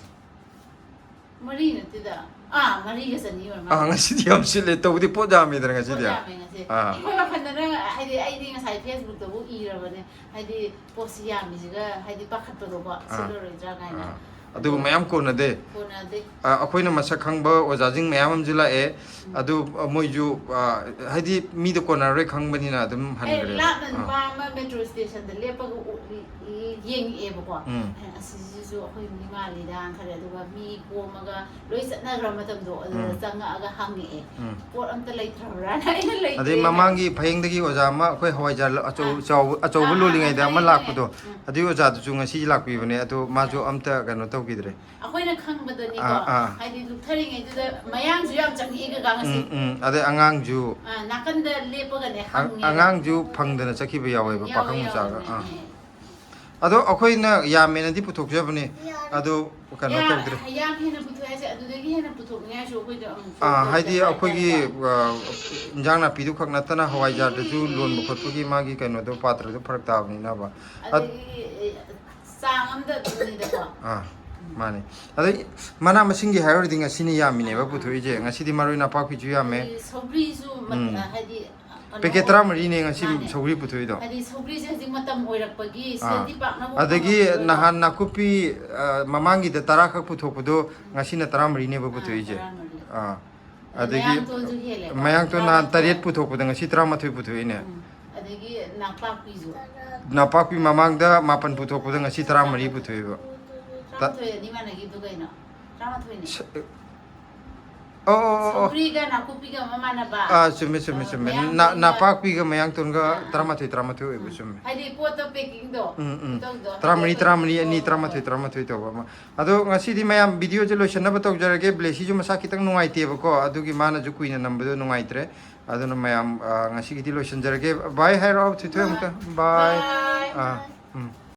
ꯃꯔꯤ ꯅꯠꯇꯦꯗ꯫ ꯑꯥ, ꯃꯔꯤꯒ ꯆꯅꯤ ꯑꯣꯏꯔ ꯑꯥ, ꯃꯥꯜꯂꯦ꯫ ꯉꯁꯤꯗꯤ ꯌꯥꯝ ꯁꯤꯠꯂꯦ꯫ ꯇꯧꯕꯗꯤ ꯄꯣꯠ ꯌꯥꯝꯃꯦꯗꯅ ꯄꯣꯠ ꯉꯁꯤꯗꯤ꯫ ꯌꯥꯝꯃꯦ ꯉꯁꯤ꯫ ꯑꯥ꯫ ꯑꯩꯈꯣꯏ ꯋꯥꯈꯜꯗꯅ, ꯍꯥꯏꯗꯤ, ꯑꯩꯗꯤ ꯉꯁꯥꯏ ꯐꯦꯁꯕꯨꯛꯇꯕꯨ ꯏꯔꯕꯅꯦ꯫ ꯍꯥꯏꯗꯤ, ꯄꯣꯠꯁꯤ ꯌꯥꯝꯃꯤꯁꯤꯒ, ꯍꯥꯏꯗꯤ, ꯄꯥꯈꯠꯄꯗꯣꯀꯣ, ꯑꯥ꯫ ꯁꯤꯠꯂꯔꯣꯏꯗ꯭ꯔꯥ ꯀꯥꯏꯅ꯫ ꯑꯥ꯫ ꯑꯗꯨꯒ ꯑꯗꯣ ꯃꯌꯥꯝ ꯀꯣꯟꯅꯗꯦ꯫ ꯀꯣꯟꯅꯗꯦ꯫ ꯑꯥ, ꯑꯩꯈꯣꯏꯅ ꯃꯁꯛ ꯈꯪꯕ ꯑꯣꯖꯥꯁꯤꯡ ꯃꯌꯥꯝ ꯑꯃꯁꯨ ꯂꯥꯛꯑꯦ꯫ ꯎꯝ꯫ ꯑꯗꯨ, ꯑ, ꯃꯣꯏꯁꯨ, ꯑ, ꯍꯥꯏꯗꯤ, ꯃꯤꯗꯣ ꯀꯣꯟꯅꯔꯣꯏ ꯈꯪꯕꯅꯤꯅ ꯑꯗꯨꯝ ꯑꯩ ꯍꯟꯈ꯭ꯔꯦꯕ꯫ ꯂꯥꯞꯅ ꯑꯥ꯫ ꯅꯨꯄꯥ ꯑꯃ ꯃꯦꯇ꯭ꯔꯣ ꯁ꯭ꯇꯦꯁꯟꯗ ꯂꯦꯞꯄꯒ ꯎ-, ꯏ-, ꯏ-, ꯌꯦꯡꯉꯛꯑꯦꯕꯀꯣ꯫ ꯎꯝ꯫ ꯑꯦ, ꯑꯁꯤꯁꯤꯁꯨ ꯑꯩꯈꯣꯏ ꯃꯤ ꯃꯥꯜꯂꯤꯗꯥꯅ ꯈꯜꯂꯦ꯫ ꯑꯗꯨꯒ ꯃꯤ ꯀꯣꯝꯃꯒ ꯂꯣꯏ ꯆꯠꯅꯈ꯭ꯔ ꯃꯇꯝꯗꯣ, ꯑꯗꯨꯗ ꯎꯝ꯫ ꯆꯪꯉꯛꯑꯒ ꯍꯪꯉꯛꯑꯦ꯫ ꯎꯝ꯫ ꯄꯣꯠ ꯑꯝꯇ ꯂꯩꯇ꯭ꯔꯕ꯭ꯔꯥꯅ ꯑꯩꯅ ꯂꯩꯇꯦ ꯑꯗꯩ ꯍꯥꯏ꯫ ꯃꯃꯥꯡꯒꯤ ꯐꯌꯦꯡꯗꯒꯤ ꯑꯣꯖꯥ ꯑꯃ ꯑꯩꯈꯣꯏ ꯍꯋꯥꯏꯖꯥꯔ ꯂ-, ꯑꯆꯧ-, ꯑꯥ꯫ ꯆꯥꯎꯕ-, ꯑꯆꯧꯕ ꯑꯥ, ꯑꯥ, ꯂꯣꯜꯂꯤꯉꯩꯗ ꯑꯥ, ꯑꯃ ꯈꯪꯉꯦ, ꯂꯥꯛꯄꯗꯣ, ꯈꯪꯉꯦ꯫ ꯎꯝ꯫ ꯑꯗꯨꯒꯤ ꯑꯣꯖꯥꯗꯨꯁꯨ ꯉꯁꯤ ꯂꯥꯛꯄꯤꯕꯅꯦ꯫ ꯑꯗꯣ ꯃꯥꯁꯨ ꯑꯥ꯫ ꯑꯝꯇ ꯀꯩꯅꯣ ꯇꯧꯈꯤꯗ꯭ꯔꯦ꯫ ꯑꯩꯈꯣꯏꯅ ꯈꯪꯕꯗꯅꯤꯀꯣ, ꯑꯥ, ꯑꯥ꯫ ꯍꯥꯏꯗꯤ ꯂꯨꯞꯊꯔꯤꯉꯩꯗꯨꯗ ꯃꯌꯥꯡꯁꯨ ꯌꯥꯝ ꯆꯪꯉꯛꯑꯦ ꯀꯀꯥ ꯉꯁꯤ꯫ ꯎꯝ, ꯎꯝ꯫ ꯑꯗꯩ ꯑꯉꯥꯡꯁꯨ, ꯑꯥ, ꯅꯥꯀꯟꯗ ꯂꯦꯞꯄꯒꯅꯦ ꯑ-, ꯍꯪꯉꯦ꯫ ꯑꯉꯥꯡꯁꯨ ꯐꯪꯗꯅ ꯆꯠꯈꯤꯕ ꯌꯥꯎꯋꯦꯕ, ꯌꯥꯎꯋꯦ, ꯄꯥꯈꯪ ꯌꯥꯎꯋꯦ, ꯃꯆꯥꯒ꯫ ꯌꯥꯎꯋꯦ꯫ ꯑꯥ꯫ ꯑꯗꯣ ꯑꯩꯈꯣꯏꯅ ꯌꯥꯝꯃꯦꯅꯗꯤ ꯄꯨꯊꯣꯛꯆꯕꯅꯦ꯫ ꯑꯗꯣ ꯀꯩꯅꯣ ꯌꯥ-, ꯇꯧꯗ꯭ꯔꯦ꯫ ꯌꯥꯝ ꯍꯦꯟꯅ ꯄꯨꯊꯣꯛꯑꯦ ꯍꯥꯏꯁꯦ, ꯑꯗꯨꯗꯒꯤ ꯍꯦꯟꯅ ꯄꯨꯊꯣꯛꯅꯤꯡꯉꯥꯏꯁꯨ ꯑꯩꯈꯣꯏꯗ ꯑꯃꯨꯛ ꯑꯥ, ꯍꯥꯏꯗꯤ ꯇꯧꯖꯕ ꯑꯩꯈꯣꯏꯒꯤ, ꯍꯥꯏꯇꯥꯔꯦꯀꯣ꯫ ꯑ, ꯏꯟꯖꯥꯡ ꯅꯥꯄꯤꯗꯨ ꯈꯛ ꯅꯠꯇꯅ ꯍꯋꯥꯏꯖꯥꯔꯗꯨꯁꯨ ꯂꯣꯟꯕ ꯈꯣꯠꯄꯒꯤ ꯃꯥꯒꯤ ꯀꯩꯅꯣꯗꯣ, ꯄꯥꯇ꯭ꯔꯗꯣ ꯐꯔꯛ ꯇꯥꯕꯅꯤꯅꯕ꯫ ꯑꯠ- ꯑꯗꯒꯤ, ꯑꯦ, ꯆꯥꯡ ꯑꯝꯗ ꯑꯗꯨꯅꯤꯗꯀꯣ꯫ ꯑꯥ, ꯃꯥꯅꯦ꯫ ꯑꯗꯩ ꯃꯅꯥ ꯃꯁꯤꯡꯒꯤ ꯍꯥꯏꯔꯨꯔꯗꯤ ꯉꯁꯤꯅ ꯌꯥꯝꯃꯤꯅꯦꯕ ꯑꯥ, ꯑꯥ꯫ ꯄꯨꯊꯣꯛꯏꯁꯦ꯫ ꯉꯁꯤꯗꯤ ꯃꯔꯣꯏ ꯅꯄꯥꯛꯄꯤꯁꯨ ꯌꯥꯝꯃꯦ꯫ ꯑꯗꯩ ꯁꯧꯒ꯭ꯔꯤꯁꯨ ꯃ-, ꯎꯝ꯫ ꯍꯥꯏꯗꯤ, ꯑ, ꯄꯦꯀꯦꯠ ꯇꯔꯥꯃꯔꯤꯅꯦ ꯉꯁꯤ ꯃꯥꯅꯦ꯫ ꯁꯧꯒ꯭ꯔꯤ ꯄꯨꯊꯣꯛꯏꯗꯣ꯫ ꯍꯥꯏꯗꯤ ꯁꯧꯒ꯭ꯔꯤꯁꯦ ꯍꯧꯖꯤꯛ ꯃꯇꯝ ꯑꯣꯏꯔꯛꯄꯒꯤ ꯑꯥ꯫ ꯁꯤꯗꯗꯤ ꯄꯥꯛꯅꯕꯨ ꯑꯗꯒꯤ ꯐꯪꯉꯝꯈꯤꯔꯣꯏꯕ꯫ ꯅꯍꯥꯟ ꯅꯥꯀꯨꯞꯄꯤ, ꯑ, ꯃꯃꯥꯡꯒꯤꯗ ꯇꯔꯥꯈꯛ ꯄꯨꯊꯣꯛꯄꯗꯣ ꯉꯁꯤꯅ ꯇꯔꯥꯃꯔꯤꯅꯦꯕ ꯑꯥ, ꯄꯨꯊꯣꯛꯏꯁꯦ꯫ ꯇꯔꯥꯃꯔꯤ꯫ ꯑꯥ꯫ ꯑꯗꯩ ꯑꯗꯒꯤ ꯃꯌꯥꯡꯇꯣꯟꯁꯨ ꯍꯦꯜꯂꯦꯀꯣ, ꯃꯌꯥꯡꯇꯣꯟ ꯅꯍꯥꯟ ꯇꯔꯥꯃꯥꯊꯣꯏ꯫ ꯇꯔꯦꯠ ꯄꯨꯊꯣꯛꯄꯗ ꯉꯁꯤ ꯇꯔꯥꯃꯥꯊꯣꯏ ꯄꯨꯊꯣꯛꯏꯅꯦ꯫ ꯎꯝ꯫ ꯑꯗꯒꯤ ꯅꯥꯄꯥꯛꯄꯤꯁꯨ꯫ ꯅꯥꯄꯥꯛꯄꯤ ꯃꯃꯥꯡꯗ ꯃꯥꯄꯟ ꯄꯨꯊꯣꯛꯄꯗ ꯉꯁꯤ ꯇꯔꯥꯃꯔꯤ ꯄꯨꯊꯣꯛꯑꯦꯕ꯫ ꯇꯔꯥꯃꯥꯊꯣꯏ ꯑꯅꯤ ꯃꯥꯟꯅꯈꯤꯕꯗꯨ ꯀꯩꯅꯣ? ꯇꯔꯥꯃꯥꯊꯣꯏꯅꯦ꯫ ꯁ-, ꯑꯣ, ꯑꯣ, ꯑꯣ, ꯑꯣ꯫ ꯁꯧꯒ꯭ꯔꯤꯒ ꯅꯥꯀꯨꯞꯄꯤꯒ ꯑꯃ ꯃꯥꯟꯅꯕ꯫ ꯑꯥ, ꯆꯨꯝꯃꯦ, ꯆꯨꯝꯃꯦ, ꯑ, ꯆꯨꯝꯃꯦ꯫ ꯃꯌꯥꯡ ꯅꯥ-, ꯇꯣꯟꯒ ꯅꯥꯄꯥꯛꯄꯤꯒ ꯃꯌꯥꯡꯇꯣꯟꯒ ꯑꯥ, ꯑꯥ꯫ ꯇꯔꯥꯃꯥꯊꯣꯏ, ꯇꯔꯥꯃꯥꯊꯣꯏ ꯑꯣꯏꯕ, ꯆꯨꯝꯃꯦ꯫ ꯍꯥꯏꯗꯤ ꯄꯣꯠꯇꯣ packingꯗꯣ ꯎꯝ, ꯎꯝ꯫ ꯈꯨꯇꯧꯗꯣ ꯍꯥꯏꯗꯤ ꯇꯔꯥꯃꯔꯤ, ꯑꯩꯈꯣꯏ ꯇꯔꯥꯃꯔꯤ, ꯑꯅꯤ, ꯍꯣꯏ, ꯍꯣꯏ, ꯇꯔꯥꯃꯥꯊꯣꯏ, ꯍꯣꯏ꯫ ꯇꯔꯥꯃꯥꯊꯣꯏ ꯇꯧꯕ ꯑꯃ꯫ ꯑꯗꯣ ꯉꯁꯤꯗꯤ ꯃꯌꯥꯝ videoꯁꯦ ꯂꯣꯏꯁꯤꯟꯅꯕ ꯇꯧꯖꯔꯒꯦ꯫ ꯕ꯭ꯂꯦꯁꯤꯁꯨ ꯃꯁꯥ ꯈꯤꯇꯪ ꯅꯨꯡꯉꯥꯏꯇꯦꯕꯀꯣ, ꯑꯗꯨꯒꯤ ꯃꯥꯅꯁꯨ ꯀꯨꯏꯅ ꯅꯝꯕꯗꯣ ꯅꯨꯡꯉꯥꯏꯇ꯭ꯔꯦ꯫ ꯑꯗꯨꯅ ꯃꯌꯥꯝ, ꯑ, ꯉꯁꯤꯒꯤꯗꯤ ꯂꯣꯏꯁꯤꯟꯖꯔꯒꯦ꯫ Bye ꯍꯥꯏꯔꯣ, ꯊꯣꯏꯊꯣꯏ ꯑꯃꯨꯛꯇ꯫ Bye꯫ Bye꯫ ꯑꯥ, ꯎꯝ꯫